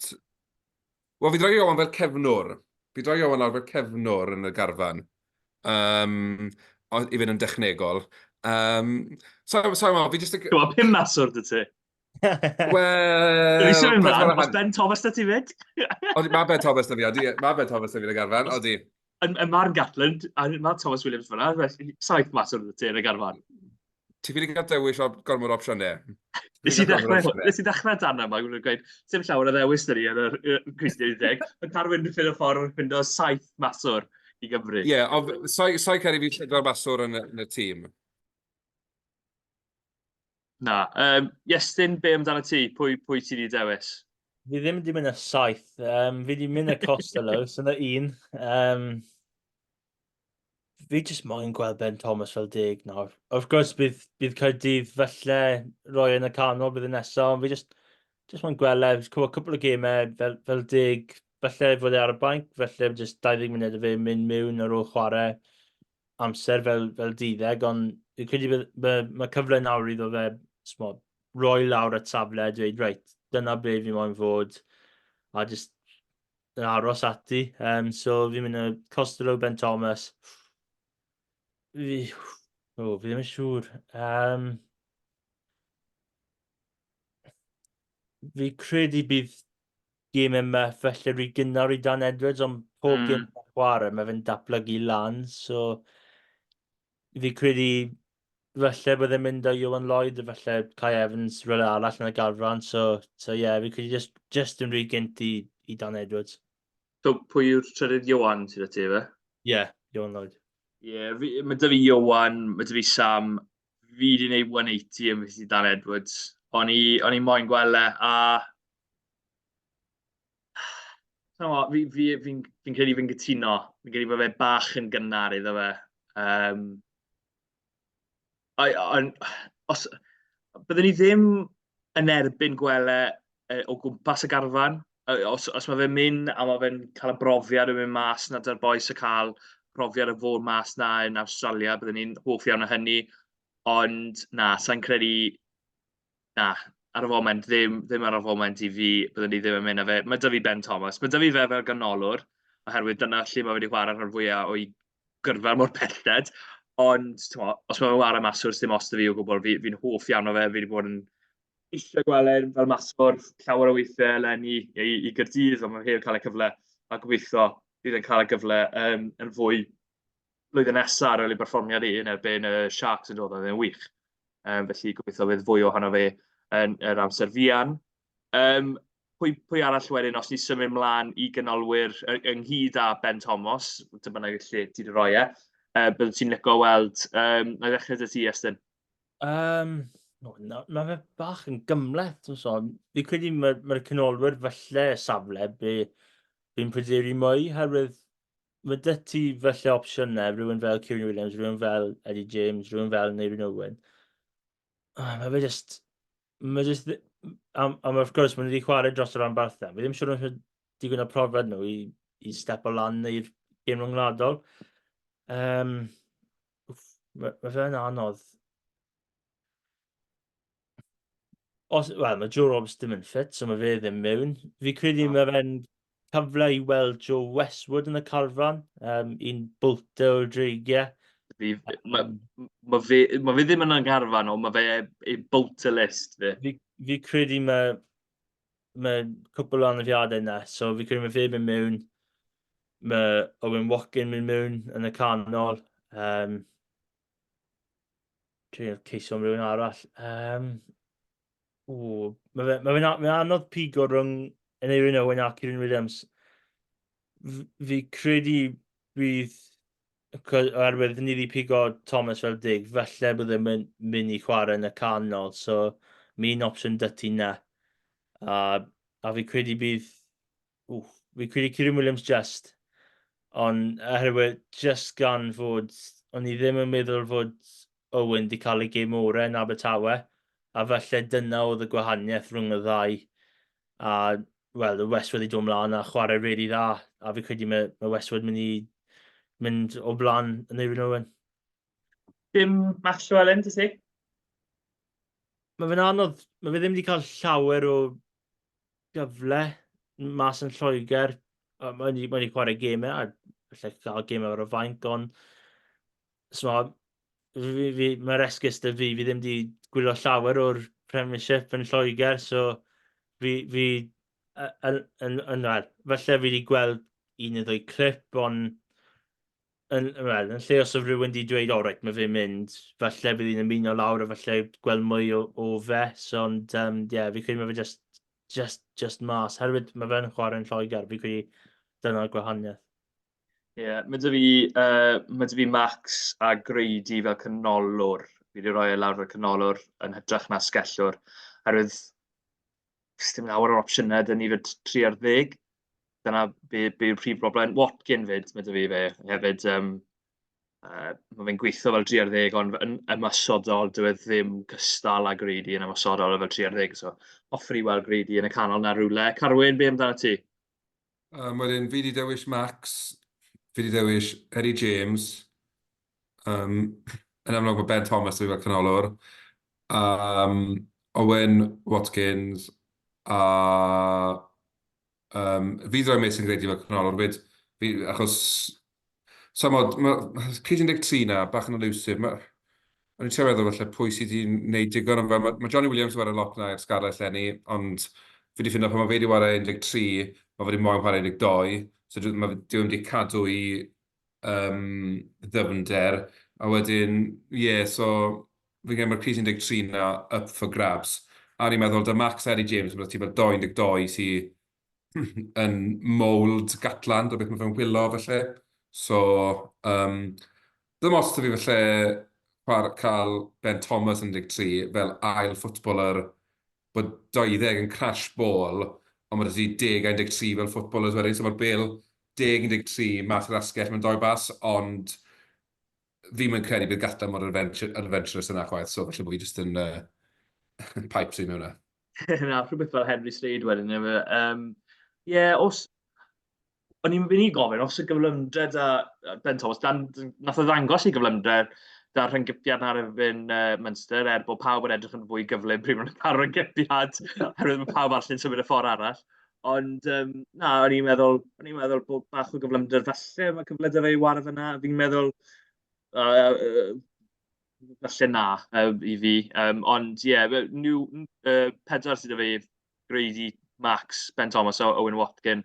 Wel, fi droi Iowan fel cefnwr. Fi droi Iowan lawr fel cefnwr yn y garfan. Um, i fynd yn dechnegol. Um, so, so, fi jyst... Dwi'n pum maswr dy ti. Wel... Dwi'n symud ymlaen, os Ben Thomas da ti fyd? Odi, mae Ben Thomas da fi, odi. Mae Ben Thomas da fi yn y garfan, odi. Yn, yn marn Gatland, a mae Thomas Williams fyna, felly saith mas o'r ti yn y garfan. Ti fi wedi cael dewis o gormod o opsiynau. Nes i ddechrau, nes i ddechrau dan yma, gwneud gweud, dim llawer o ddewis dyn ni yn yr Cwestiwn 11. Mae Carwyn yn ffydd y ffordd yn ffindo saith maswr i Gymru. Ie, yeah, ond sa'i sa credu fi pedwar maswr yn y, yn y tîm. Na. Um, Iestyn, be amdano ti? Pwy, pwy ti wedi dewis? Fi ddim wedi mynd y saith. Um, fi wedi mynd y Costello, so yna un. Um, fi jyst moyn gweld Ben Thomas fel deg nawr. Of course, bydd, bydd Caerdydd falle roi yn y canol bydd y nesaf, ond fi jyst, jyst moyn gweld e, cwpl o gemau fel, fel deg, falle fod e ar y banc, falle jyst 20 munud o fe mynd mewn ar ôl chwarae amser fel, fel deuddeg, ond fi'n credu bydd, mae, mae cyfle nawr iddo fe smod, roi lawr at safle a dweud, reit, dyna be fi moyn fod, a jyst yn aros ati. Um, so fi'n mynd y Costello, Ben Thomas. Fi, oh, fi ddim yn siŵr. Um, fi credu bydd gêm yma falle rhy gynnar i Dan Edwards, ond pob mm. gêm chwarae, mae fe'n datblygu lan, so fi credu falle bydd e'n mynd â Iwan Lloyd, a falle Kai Evans rhywle arall yn y garfan, so, so yeah, fi credu just, just yn rhy gynt i, i Dan Edwards. So pwy yw'r trydydd Iwan sydd â ti, fe? Ie, yeah, Iwan Lloyd. Ie, yeah, mae dy fi Iwan, mae dy fi Sam, fi wedi gwneud 180 yn fy Dan Edwards. O'n i, o'n i moyn gweld e, a Fi, fi, fi'n fi credu fi'n cytuno. Fi'n credu bod fe bach yn gynnar iddo fe. Um, on, os, byddwn ni ddim yn erbyn gwele o gwmpas y garfan. Os, os mae fe'n mynd a mae fe'n cael y brofiad o mynd mas na dy'r boys y cael profiad o fod mas na yn Awstralia, byddwn ni'n hoff iawn o hynny. Ond na, sa'n credu Na, ar y foment ddim, ddim ar y foment i fi, byddwn i ddim yn mynd â fe. Mae 'da fi Ben Thomas, mae 'da fi fe fel ganolwr, oherwydd dyna lle mae wedi chwarae rhan fwyaf o'i gyrfa mor belled. Ond timod, os mae fe'n chwarae maswr, 'sdim ots 'da fi o gwbl. Fi, fi'n hoff iawn o fe, fi wedi bod yn eisiau gweld e fel maswr llawer o weithiau eleni i, i Gaerdydd, ond mae heb cael y cyfle, a gobeithio bydd e'n cael y gyfle um, yn fwy blwyddyn nesaf ar ôl ei berfformiad i yn erbyn y Sharks yn dod, oedd e'n wych. Um, felly gobeithio bydd fwy ohono fe yn yr amser fuan. Um, pwy, pwy arall wedyn, os ni symud mlaen i ganolwyr ynghyd â Ben Thomas, dy bynnag lle ti wedi rhoi e, uh, byddwn ti'n licio weld, um, na i ddechrau dy ti, Estyn? Um, no, no, mae fe bach yn gymleth, dwi'n sôn. Fi credu mae'r ma canolwyr falle safle be fi'n pryderu mwy, herwydd Mae 'da ti falle opsiynau, rhywun fel Kieran Williams, rhywun fel Eddie James, rhywun fel Neirin Owen. Oh, mae fe just... Mae just... Am, am wrth gwrs, maen nhw wedi chwarae dros y rhanbarthau. Fi ddim siŵr os mae digon o profiad nhw i, i step o lan i'r gêm rhyngwladol. Um, mae, mae fe'n anodd. Os, wel, mae Joe Roberts ddim yn ffit, so mae fe ddim mewn. Fi credu mae fe'n cyfle i weld Joe Westwood yn y carfan, um, un bolter o'r dreigiau. Fi, mae ma fe, ma fe ddim yn y garfan, ond mae fe ei bolter list fi. Fi, fi credu mae, mae cwpl o anafiadau yna, so fi credu mae fe mynd mewn, mae Owen Watkin mynd mewn yn y canol. Um, Trio ceisio am rhywun arall. Um, ww, mae fe, mae fe'n mae anodd pigo rhwng Aneurin Owen a Kieran Williams. Fi credu bydd, oherwydd ni wedi pigo Thomas fel dig, falle bydd e'n mynd, mynd i chwarae yn y canol, so mi un opsiwn dy ti na. A, a fi credu bydd Wff, fi credu Kieran Williams just. Ond oherwydd just gan fod, o'n i ddim yn meddwl fod Owen wedi cael ei gêm orau yn Abertawe, a falle dyna oedd y gwahaniaeth rhwng y ddau. A, wel, y Westwood wedi dod mlaen a chwarae really dda, a fi credu mae, mae Westwood mynd i mynd o blaen yn Eirin Owen. Dim Max Llewellyn, dy ti? Mae fe'n anodd, mae fe ddim wedi cael llawer o gyfle mas yn Lloegr. Mae wedi, mae wedi chwarae gemau, a falle cael gemau ar y fainc, ond so, fi, fi, mae'r esgus dy fi, fi ddim wedi gwylio llawer o'r Premiership yn Lloegr, so fi, fi yn, yn, yn, wel, falle fi wedi gweld un neu ddwy clip, ond yn, wel, yn lle os oedd rhywun wedi dweud, o reit, mae fe'n mynd, falle bydd hi'n ymuno lawr a falle gweld mwy o, o fe. So, ond, um, yeah, fi credu mae fe just, just, just mas. Herwydd mae fe'n chwarae yn Lloegr, fi credu dyna'r gwahaniaeth. Ie, yeah, mae dy fi, uh, mae dy fi Max a Grady fel canolwr. Fi wedi rhoi e lawr fel canolwr yn hytrach na sgellwr. Herwydd, dim lawer o'r opsiynau, dyn ni fyd 3 ar 10. Dyna be, be yw'r prif broblem. Watkin fyd, mae 'da fi fe hefyd. Um, uh, mae fe'n gweithio fel 3 ar 10, ond yn ymosodol, dyw e ddim cystal â Grady yn ymosodol fel 3 ar 10. So, hoffwn i weld Grady yn y canol na rhywle. Carwyn, be amdano ti? Um, wedyn, fi wedi dewis Max, fi wedi dewis Eddie James, um, yn amlwg mae Ben Thomas wedi fel canolwr, um, Owen Watkins a Um, fi ddroi Mason Grady fel canolwr fyd, fi, achos, so mod, ma, Cris 13 na, bach yn elusive, ma, o'n i'n trio meddwl falle pwy sydd wedi gwneud digon, ond mae, ma Johnny Williams wedi lot na i'r Scarlets leni, ond fi wedi ffindo pan mae fe wedi chwarae 13, mae fe wedi moyn chwarae 12, so dwi, mae, dyw e wedi cadw i um, ddyfnder, a wedyn, ie, yeah, so fi'n credu mae'r crys 13 na up for grabs. A o'n i'n meddwl, da Max a Eddie James, mae ti fel 2-12 sy yn mould Gatland o beth mae fe'n wylo felly. So, um, ddim os da fi felly chwarae, cael Ben Thomas yn 13 fel ail footballer bod 20 yn crash ball, ond mae 'da ti 10 a 13 fel footballers wedyn, so mae'r bêl 10, 13 mas i'r asgell mewn doi bas, ond fi'm yn credu bydd Gatland mor adventure, adventurous yna chwaith, so falle bod fi jyst yn uh, pipe dream hwnna. Na, rhywbeth fel Henry Slade wedyn, efo. Um, yeah, os... O'n i'n mynd i gofyn, os y gyflymdra da Ben Thomas, dan, nath o ddangos ei gyflymdra da'r rhynggypiad ar erbyn uh, Munster, er bod pawb yn edrych yn fwy gyflym pryd maen nhw'n cael rhynggypiad, oherwydd mae pawb arall yn symud y ffordd arall. Ond um, na, o'n i'n meddwl, o'n i'n meddwl bod bach o gyflymder falle, mae cyfle da fe i wario fyna. Fi'n meddwl, uh, uh, falle na uh, i fi. Um, ond ie, yeah, nhw, uh, pedwar sydd 'da fi, Grady, Max, Ben Thomas a Owen Watkin.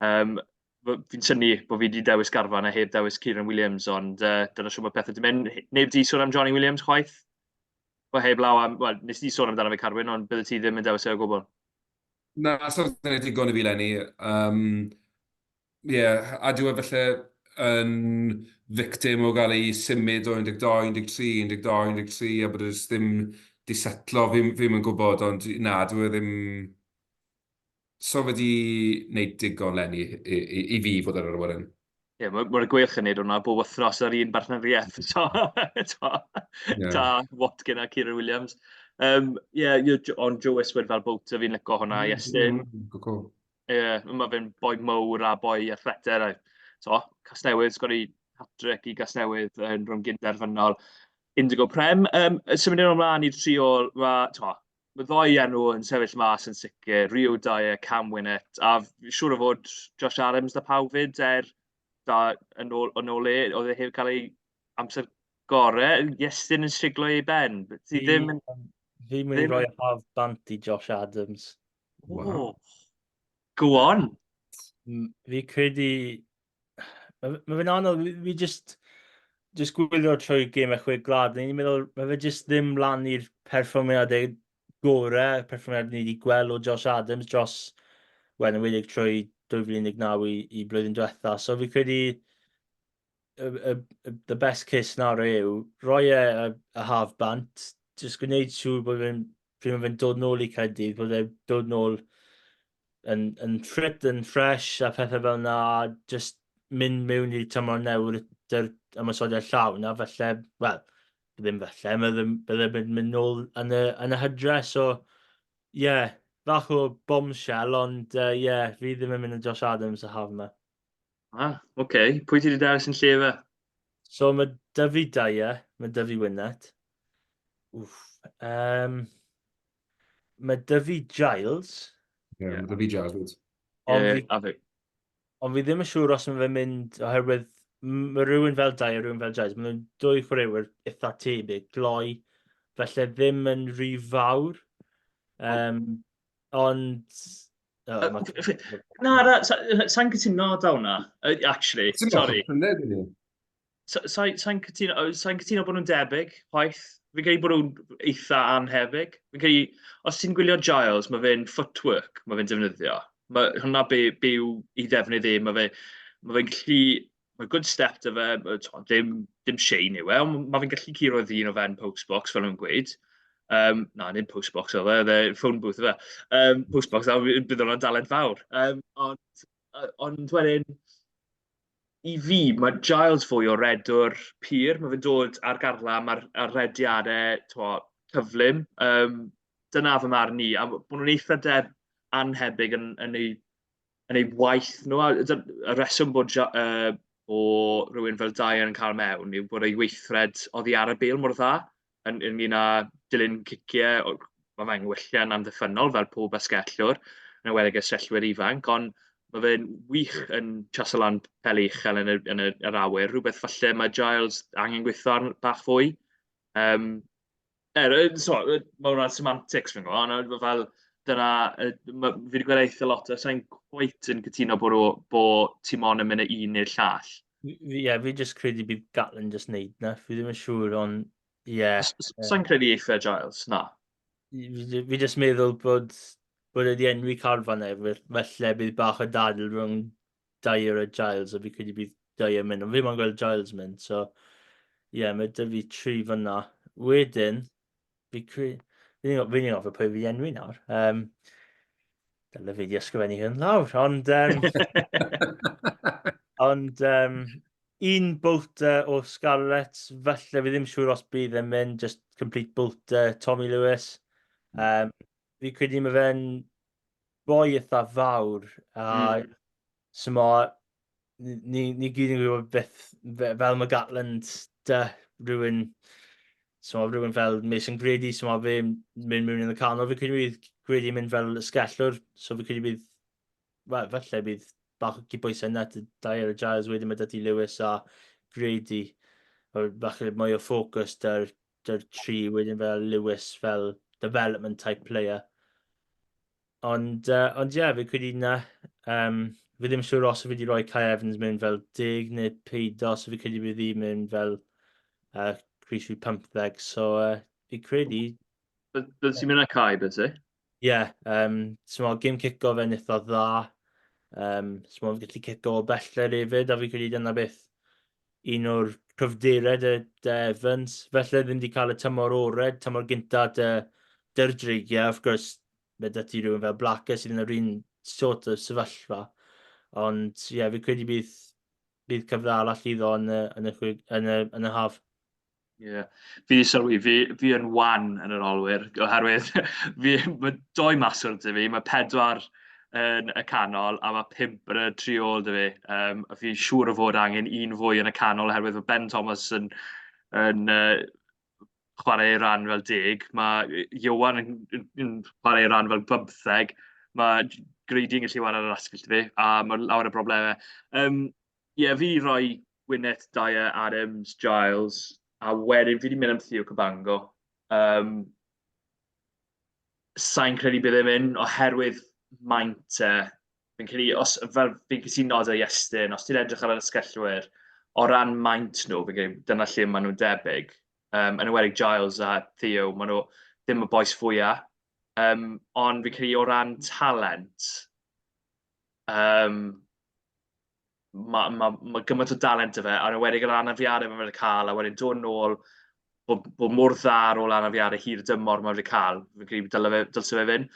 Um, fi'n synnu bod fi wedi dewis garfan a heb dewis Kieran Williams, ond uh, dyna siwr mae pethau wedi mynd. Neb di sôn am Johnny Williams chwaith? Wel, heb law am... Wel, nes di sôn amdano fe Carwyn, ond bydde ti ddim yn dewis e o gwbl. Na, so fe'n gwneud digon i fi leni. Um, yeah, a dyw e falle yn victim o gael ei symud o 12, 13, 12, 13, a bod e jyst ddim di setlo, fi'm fi yn gwybod, ond na, dyw e ddim... So fe di wneud digon leni i, i, i fi fod ar yr awyren. Ie, yeah, mae'r Gweilch yn neud hwnna bob wythnos ar un bartneriaeth. So, yeah. Da Watkin a Kieran Williams. Yeah, ond Joe Westwood fel bolter, fi'n licio hwnna, Iestyn. Cool. Ie, yeah, mae fe'n boi mowr a boi athletau. So, Casnewydd, sgori hat-trick i Gasnewydd yn rhwng gynderfynol Indigo Prem. Symud yn ymlaen i'r triol, mae, mae ddoi enw yn sefyll mas yn sicr, Rio Dyer, Cam Winnett, a siŵr o fod Josh Adams da pawb fyd, er da yn ôl, yn ôl e, oedd e heb cael ei amser gorau, Iestyn yn siglo ei ben. Ti ddim yn... Fi'n mynd i roi haf bant i Josh Adams. Wow. Go on! Fi credu Mae ma fe'n anodd, fi, fi just, just gwylio trwy gêm y chwe gwlad, ni'n meddwl, mae fe just ddim lan i'r perfformiadau gorau, perfformiad ni wedi gweld o Josh Adams dros, wel, yn wedig trwy 2019 i, i blwyddyn diwetha. So fi credu y, y, y, the best case scenario yw roi e y, y haf bant, just gwneud siŵr bod fe'n pryd mae fe'n dod nôl i Caerdydd, bod e'n dod nôl yn, yn ffit, yn ffres a pethau fel yna, a just mynd mewn i'r tymor newydd dy'r ymosodiad llawn, a falle, wel, ddim falle, mae ddim, bydde mynd, mynd nôl yn y, yn y hydre, so, ie, yeah, bach o bombshell, ond, ie, uh, yeah, fi ddim yn mynd yn Josh Adams y haf yma. Ah, oce. Okay. Pwy ti wedi dewis yn lle fe? So mae 'da fi Dyer, mae 'da fi Winnett. Wff. Um, mae 'da fi Giles. Ie, yeah, mae 'da fi Giles fyd. Ond yeah, fi, a fi. Ond fi ddim yn siŵr os mae fe'n mynd oherwydd mae rhywun fel Dyer, rhywun fel Giles, maen nhw'n dwy chwaraewyr eitha tebyg, gloi, felly ddim yn rhy fawr. Um, ond Oh, na, na, sa'n cytuno da hwnna, actually, sorry. Sa'n cytuno, sa cytuno bod nhw'n debyg, chwaith. Fi'n credu bod nhw'n eitha anhebyg. Fi'n credu, os ti'n gwylio Giles, mae fe'n footwork, mae fe'n defnyddio. Mae hwnna be, be yw ei ddefnydd e, mae fe, mae fe'n gallu, mae good step 'da fe, t'mod, dim, dim Shane yw e, ond mae fe'n gallu curo ddyn o fewn post box, fel nhw'n gweud. Um, na, nid post box oedd e, oedd e phone booth oedd e. Um, post box, a bydd hwnna'n dalent fawr. Um, ond, ond wedyn, i fi, mae Giles fwy o redwr pur. Mae fe'n dod ar garlam ar, ar rediadau twa, cyflym. Um, dyna fy marn i. A bod nhw'n eitha deb anhebyg yn, yn ei yn eu waith nhw. A y rheswm bod uh, o rhywun fel Dyer yn cael mewn yw bod ei weithred oddi ar y bêl mor dda yn, ynglyn â dilyn ciciau. Mae fe'n gwella'n amddiffynnol fel pob asgellwr, yn enwedig asgellwyr ifanc, ond mae fe'n wych yn chaso lan peli uchel yn y, yn y, yr awyr, rhywbeth falle mae Giles angen gweithio ar bach fwy. Um, Er, so, mae hwnna'n semantics fi'n gwybod, ond fel dyna, fi wedi gweld eitha lot, a sa'n quite yn cytuno bod, o, bod Timon yn mynd y un neu'r llall. Ie, yeah, fi just credu bydd Gatland just neud na, fi ddim yn siŵr, ond ie. Yeah. Sa'n credu eitha Giles, na. Fi, fi just meddwl bod bod wedi enwi carfan e, felly bydd bach o dadl rhwng Dyer a Giles, a fi credu bydd Dyer mynd, ond fi moyn gweld Giles mynd, so ie, yeah, mae dy fi tri fyna. Wedyn, fi credu... Fi'n fi gofio pwy fi enwi nawr. Um, dyle fi di ysgrifennu hyn lawr, ond... Um, ond um, un bolter o Scarlets, falle fi ddim siŵr os bydd e'n mynd, just complete bolter, Tommy Lewis. Um, fi credu mae fe'n boi eitha fawr, a mm. so ma, ni, ni gyd yn gwybod beth, fel mae Gatland dy rhywun, so ma rhywun fel Mason Grady, so ma fe'n mynd mewn yn y canol, fi credu bydd Grady yn mynd fel ysgellwr, so fi credu bydd, wel, falle bydd bach o cydbwysau yna, Dyer a Giles, wedyn mae dydy Lewis a Grady, falle mwy o ffocws dy'r dy'r tri wedyn fel Lewis fel development type player. Ond, uh, ond ie, yeah, fi credu na. Um, fi ddim siŵr os fi wedi rhoi Kai Evans mewn fel deg neu peidio, so fi credu bydd hi mewn fel uh, Chris fi 15, so uh, fi credu... Bydd ti'n mynd â Kai, bydd ti? Ie, yeah, um, so mae game cico fe'n eitha dda. Um, so mae'n gallu cico o bellter hefyd, a fi credu dyna beth un o'r cryfderau dy, dy Evans. Felly ddim wedi cael y tymor orau, tymor gynta dy, dy'r dreigiau, of course, mae 'da ti rhywun fel Blacker sydd yn yr un sort o sefyllfa. Ond ie, yeah, fi credu bydd, bydd cyfle arall iddo yn y, yn y, yn y, yn y haf. Ie. Yeah. Fi wedi sylwi, fi, fi yn wan yn yr olwyr, oherwydd fi, mae doi maswr 'da fi, mae pedwar yn y canol a mae pump yn y tri ôl 'da fi. Um, a fi'n siŵr o fod angen un fwy yn y canol oherwydd mae Ben Thomas yn, yn uh, chwarae ei ran fel deg, mae Iwan yn, yn, yn chwarae ei ran fel bymtheg, mae Grady yn gallu chwarae ar yr asgell 'da fi, a mae lawer o broblemau. Um, Ie, yeah, fi roi Gwyneth, Dyer, Adams, Giles, a wedyn fi wedi mynd am Theo Cabango. Um, Sa'n credu bydd e'n mynd oherwydd maint e. Fi'n credu, os, fel fi'n cytuno â Iestyn, os ti'n edrych ar yr asgellwyr, o ran maint nhw, fi'n credu dyna lle maen nhw'n debyg. Um, yn enwedig Giles a Theo, maen nhw ddim y bois fwyaf. Um, ond fi'n credu o ran talent, um, mae ma, ma gymaint o dalent 'da fe, a'n enwedig yr anafiadau mae wedi cael, a wedyn dod nôl, bod, bod mor dda ar ôl anafiadau hir dymor mae wedi cael, fi'n credu dyle fe, dylse fe fynd.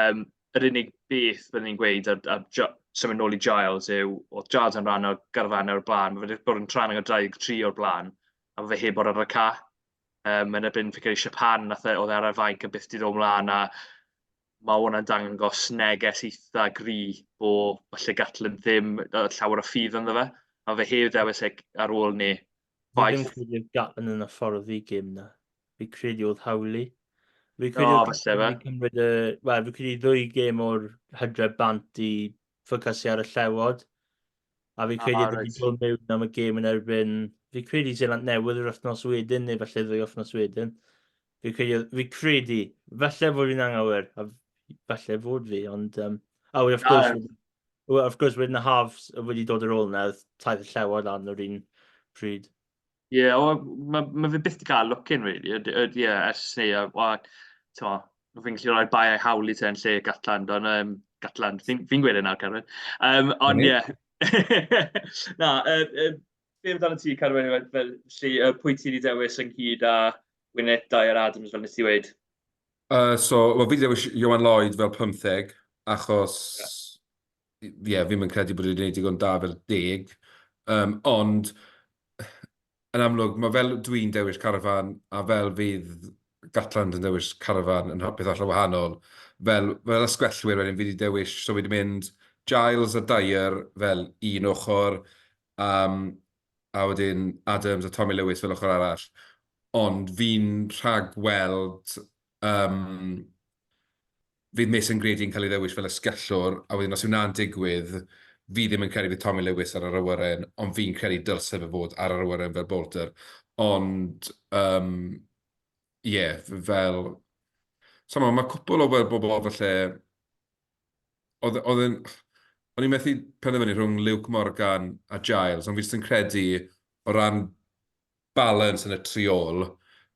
Um, yr unig beth byddwn ni'n gweud ar, ar, ar symud nôl i Giles yw, oedd Giles yn rhan o'r garfannau o'r blaen, mae wedi bod yn rhan o'r 23 o'r blaen, a mae fe heb bod ar y ca. Um, yn erbyn, fi'n credu, Japan, nath e, oedd e ar y fainc a byth di ddod mlaen, a mae hwnna'n dangos neges eitha gry bo falle Gatland ddim llawer o ffydd ynddo fe. A fe heb ddewis e ar ôl 'ny. Fi ddim credu oedd Gatland yn hyfforddi gêm 'na. Fi credu oedd Howley. Fi credu oedd falle fe. Cymryd y... Wel, fi credu ddwy gêm o'r hydref bant i ffocysu ar y Llewod. A fi credu ah, right. dod mewn am y gêm yn erbyn... Fi credu Zeland Newydd yr wythnos wedyn, neu falle ddwy wythnos wedyn. Fi credu, fi credu, falle fod fi'n anghywir, a falle fod fi, ond... Um, a oh, of course, well, of course, wedyn y haf wedi dod ar ôl yna, taith y Llewod lan o'r un pryd. Ie, yeah, well, mae ma fe byth 'di cael look in, really. Ie, yeah, ers ni, a, a t'mo, fi'n gallu rhoi bai hawl i te yn lle Gatland, ond um, Gatland, fi'n fi gweud e nawr, Carwyn. Um, ond ie. Yeah. Na, uh, uh, be amdano ti, Carwyn, felly, uh, pwy ti wedi dewis ynghyd â Gwyneth Dyer Adams, fel nes ti weud? Uh, so, well, fi wedi dewis Johan Lloyd fel 15, achos yeah. Ie, yeah, fi'n credu bod wedi gwneud digon da fel deg. Um, ond, yn amlwg, mae fel dwi'n dewis carafan a fel fydd Gatland yn dewis carafan yn beth allan wahanol. Fel, fel ysgwellwyr wedyn, fi wedi dewis, so fi wedi mynd Giles a Dyer fel un ochr, um, a wedyn Adams a Tommy Lewis fel ochr arall. Ond fi'n rhagweld um, fydd Mason Grady yn cael ei ddewis fel asgellwr, a wedyn os yw 'na'n digwydd, fi ddim yn credu fydd Tommy Lewis ar yr awyren, ond fi'n credu dylse fe fod ar yr awyren fel bolter. Ond, um, ie, yeah, fel... So, mae ma cwpl o bobl falle... Oedd, oedd yn... O'n i'n methu penderfynu rhwng Luke Morgan a Giles, ond fi jyst yn credu o ran balance yn y triol,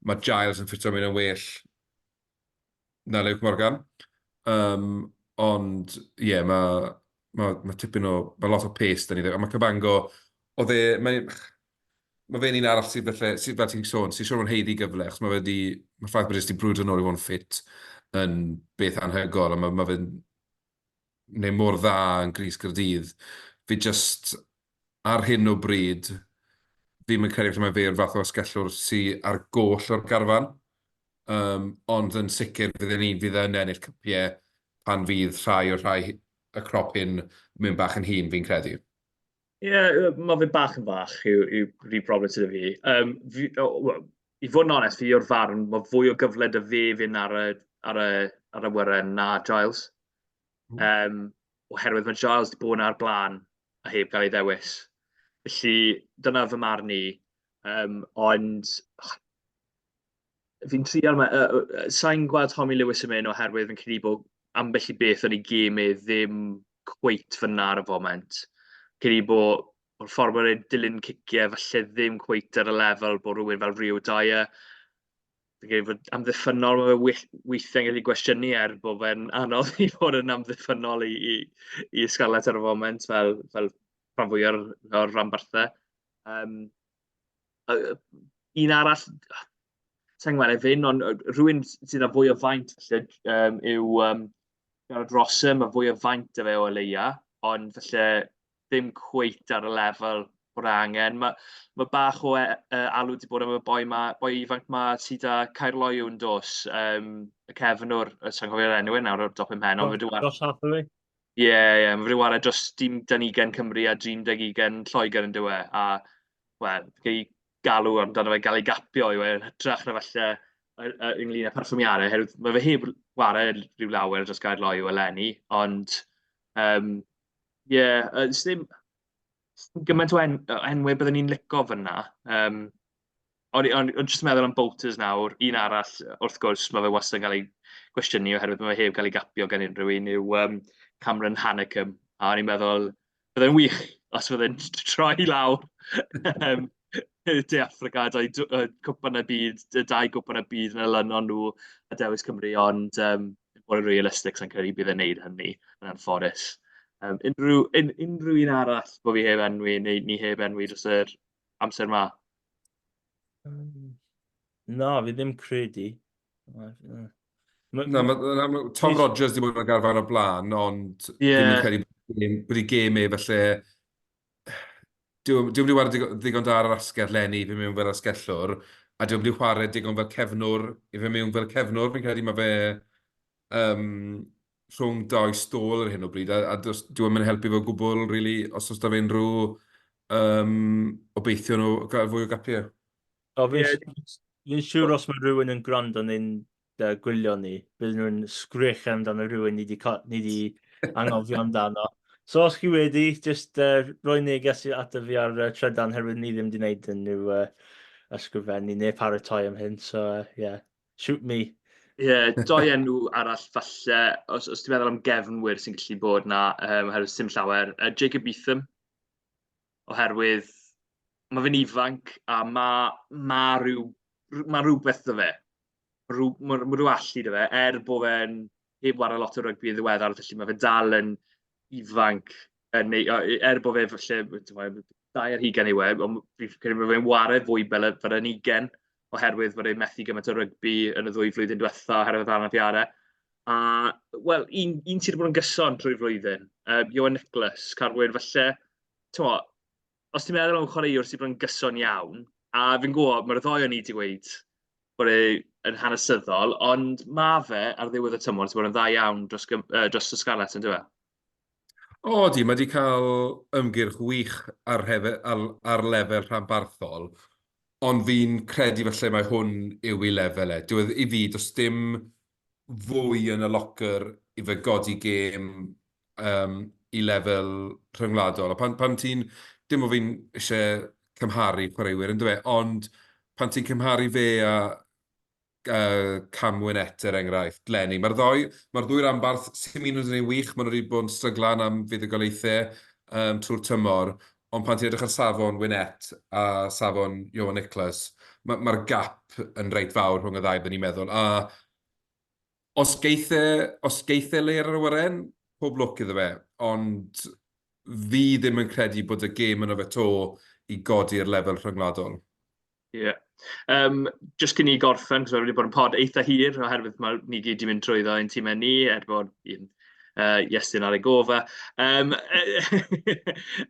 mae Giles yn ffitio mewn yn well na Luke Morgan. Um, ond ie, yeah, mae ma, ma tipyn o... Mae lot o pace 'da ni. A mae Cabango, oedd e... Mae, mae fe'n un arall sydd felly, sydd fel ti'n sôn, sy'n siŵr o'n haeddu gyfle, achos mae fe wedi... Mae'r ffaith bod e jyst 'di brwydro nôl i fod yn ffit yn beth anhygoel, a mae, mae fe'n neu mor dda yn Grys Caerdydd. Fi jyst, ar hyn o bryd, fi'm yn credu falle mae fe yw'r fath o asgellwr sy ar goll o'r garfan. Um, ond yn sicr fydd e'n un fydd yn ennill cypiau pan fydd rhai o'r rhai y crop hyn mynd bach yn hŷn, fi'n credu. Ie, yeah, mae fe bach yn fach yw, yw rhi broblem sydd fi. Um, fi oh, well, I fod yn onest, fi o'r farn, mae fwy o gyfle 'da fe fynd ar y, ar y, ar y wyren na Giles. Um, oherwydd mae Giles wedi bod ar blaen a heb gael ei ddewis. Felly, dyna fy marn i. Um, ond fi'n trial, uh, uh, sa'n gweld Tommy Lewis yn mynd oherwydd fi'n credu bod ambell i beth yn ei gêm e ddim cweit fyna ar y foment. Credu bod o'r ffordd bod e'n dilyn ciciau falle ddim cweit ar y lefel bod rhywun fel Rio Dyer. Fi'n credu bod amddiffynnol, mae fe weithiau'n gallu gwestiynu er bod fe'n anodd i fod yn amddiffynnol i, i, i Scarlett ar y foment fel, fel rhan fwy o'r, o'r rhanbarthau. Um, un arall, sa'n gweld e fynd, ond rhywun sydd â fwy o faint falle um, yw um, Gerard Rosser, mae fwy o faint 'da fe o leia, ond falle ddim cweit ar y lefel bod e angen. Mae ma bach o e alw 'di bod am y boi 'ma, boi ifanc 'ma sy 'da Caerloyw yn does, yym y cefnwr, sa i'n cofio'r enw e nawr ar dop 'y mhen, ond fe 'di Josh Hathaway? Ie, ie, ma' fe 'di ware dros dîm dan ugain Cymru a dîm dan ugain Lloegr yn dyw e, a wel, gei galw amdano fe gael ei gapio yw e yn hytrach na falle ynglyn â perfformiadau, oherwydd ma' fe heb ware rhyw lawer dros Gaerloyw eleni, ond yym ie, yy sdim sdim gymaint o enwau byddwn i'n lico fan'na. Yym o'n i o'n i jyst yn meddwl am Boaters nawr, un arall wrth gwrs, ma' fe wastad yn cael ei gwestiynu oherwydd ma' fe heb gael ei gapio gan unrhyw un, yw yym Cameron Hanekom, a o'n i'n meddwl byddai'n wych os fydde'n troi lawr yym De Affrica, cwpan y byd, dau gwpan y byd yn olynol nhw a dewis Cymru, ond yym bod yn realistig, sa i'n credu bydd e'n wneud hynny yn anffodus. Yym unrhyw unrhyw un arall bo' fi heb enwi neu ni heb enwi dros yr amser 'ma? Na, fi ddim credu. Na, ma, ma, Tom Rogers wedi bod yn y garfan o blaen, ond yeah. Ddim yn credu bod ei gêm e felly... Dyw wedi chwarae ddigon da ar yr asgell leni i fy mewn fel asgellwr, a dyw wedi chwarae digon fel cefnwr i fy mewn fel cefnwr. Fi'n credu mae fe um, rhwng dau stôl ar hyn o bryd, a, a dyw e'n helpu fe o gwbl, really, os oes da fe unrhyw um, obeithion o gael fwy o gapiau. O, fi'n yeah. Fi siŵr os mae rhywun yn gwrando neu'n uh, gwylio ni, bydd nhw'n sgrych amdano rhywun ni wedi ni di anghofio amdano. So os chi wedi, just uh, rhoi neges ato fi ar uh, trydan herwydd ni ddim wedi gwneud unrhyw uh, ysgrifennu neu paratoi am hyn. So, uh, yeah, shoot me. Ie, yeah, doi enw arall falle, os, os ti'n meddwl am gefnwyr sy'n gallu bod na, um, oherwydd sim llawer, uh, Jacob Beetham, oherwydd mae fe'n ifanc a mae ma' rhyw ma' rhywbeth 'da fe. Rhyw, ma' ma' rhyw allu 'da fe, er bod fe'n heb ware lot o rygbi yn ddiweddar, felly mae fe dal yn ifanc, yn neu, er bod fe falle, timod, 22 yw e, ond fi'n credu bod fe'n ware fwy fel fel yn ugain, oherwydd bod e'n methu gymaint o rygbi yn y ddwy flwyddyn diwetha oherwydd anafiadau. A wel, un un sy 'di bod yn gyson trwy'r flwyddyn, yy Ioan Nicholas, Carwyn, falle, timod, os ti'n meddwl am chwaraewr sydd 'di bod yn gyson iawn, a fi'n gwybod, mae'r ddou o ni 'di gweud bod e yn hanesyddol, ond ma' fe ar ddiwedd y tymor 'di bod yn dda iawn dros Gym- yy dros y Scarlets, yn dyw e? O, ydy, mae 'di cael ymgyrch wych ar rhefe- ar ar lefel rhanbarthol, ond fi'n credu falle mai hwn yw ei lefel e. Dyw e, i fi, does dim fwy yn y locker i fe godi gêm um, i lefel rhyngwladol. A pan, pan ti'n, dim bod fi'n eisiau cymharu chwaraewyr yn dweud, ond pan ti'n cymharu fe a uh, Cam Winnett er enghraifft, Lenny, mae'r ddoi, mae'r ddwy ranbarth sy'n mynd yn ei wych, maen nhw wedi bod yn stryglan am fuddugoliaethau um, trwy'r tymor, ond pan ti'n edrych ar safon Winnett a safon Ioan Nicholas, mae'r ma, gap yn reit fawr rhwng y ddau, byddwn ni'n meddwl. A os geith e, os geith e le ar yr awyren, pob lwc iddo fe, ond fi ddim yn credu bod y gêm yno fe 'to i godi'r lefel rhyngwladol. Ie. Yym jyst cyn i ni gorffen, achos mae wedi bod yn pod eitha hir oherwydd ma' ni gyd 'di mynd trwyddo ein timau ni, er bod un yy Iestyn ar ei gof e. Yym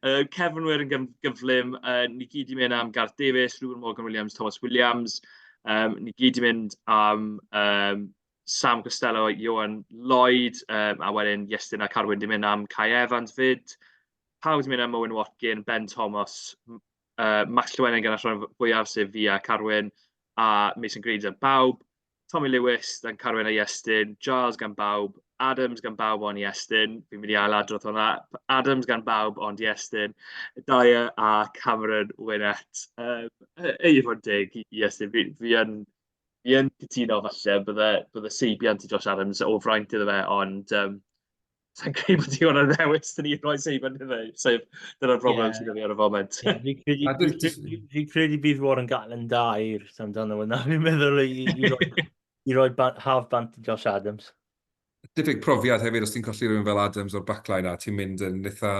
yy cefnwyr yn gyflym, yy ni gyd 'di mynd am Gareth Davies, Reuben Morgan Williams, Tomos Williams. Yym ni gyd 'di mynd am yym Sam Costelow, Ioan Lloyd, yym a wedyn Iestyn a Carwyn 'di mynd am Kai Evans 'fyd. Pawb 'di mynd am Owen Watkin, Ben Thomas, yy Max Llewellyn gyda'r rhan fwyaf, sef fi a Carwyn, a Mason Greaves am bawb. Tommy Lewis gan Carwyn a Iestyn, Giles gan bawb, Adams gan bawb ond Iestyn. Fi'n mynd i ailadrodd hwnna. Adams gan bawb ond Iestyn, Dyer a Cameron Winnett. Yym, i fod yn deg i Iestyn, fi fi yn fi yn cytuno falle bydde bydde seibiant i Josh Adams o fraint iddo fe, ond yym Sa i'n credu bod digon o ddewis 'da ni i roi seibiant iddo fe, sef dyna'r broblem sydd gyda fi ar y foment. Ie, fi'n credu, fi'n credu bydd Warren Gatland da i'r amdano hwnna. Fi'n meddwl i, i roi, i roi ba, half bant i Josh Adams. Diffyg profiad hefyd, os ti'n colli rhywun fel Adams o'r backline a ti'n mynd yn eitha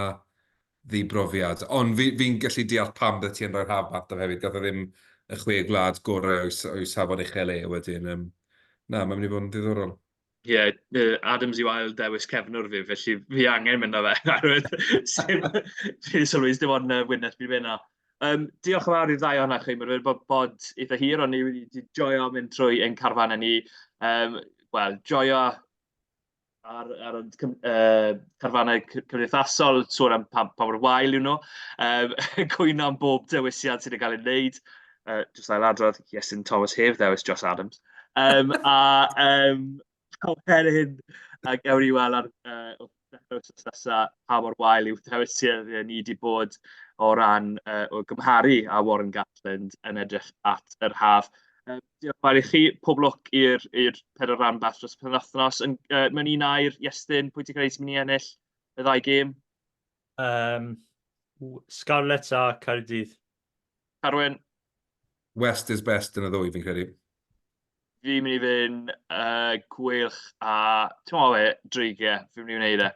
ddibrofiad. Ond fi'n fi gallu deall pam bydde ti yn rhoi'r half bant hefyd. Gath o ddim y chwe gwlad gorau o'i, o'i safon uchel e wedyn. Um, na, mae'n mynd i fod yn ddiddorol. Ie, yy Adams yw ail dewis cefnwr fi, felly fi angen mynd â fe. Oherwydd sim, fi'n sylwi, dim ond yy Winnett fi'n mynd â. Diolch yn fawr i'r ddau ohonoch chi. Mae'n wedi bod bod eitha hir, ond ni wedi joio mynd trwy ein carfannau ni. Wel, joio ar y carfannau cymdeithasol, sôn am pa mor wael yw nhw, cwyno am bob dewisiad sydd wedi cael ei wneud. Jyst ailadrodd, Iestyn Thomas heb ddewis Josh Adams. A wedyn, a gawn ni weld ar dechrau wythnos nesaf pa mor wael yw dewisiad ni wedi bod o ran o gymharu â Warren Gatland yn edrych at yr haf. Diolch yn fawr i chi. Pob lwc i'r pedwar ranbarth dros y penwythnos. Yn, mewn un air, Iestyn, pwy ti'n credu sy'n mynd i ennill y ddau gêm? Scarlets a Caerdydd. Carwyn? West is best yn y ddwy, fi'n credu. Fi'n mynd i fynd Gweilch a, ti'n meddwl be, Dreigiau, fi'n mynd i wneud e.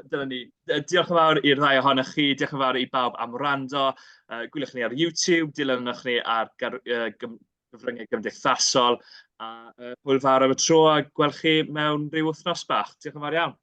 Dyna ni. Diolch yn fawr i'r ddau ohonoch chi, diolch yn fawr i bawb am wrando. Gwyliwch ni ar YouTube, dilynwch ni ar gyfryngau gymdeithasol, a hwyl fawr am y tro a gweld chi mewn rhyw wythnos bach. Diolch yn fawr iawn.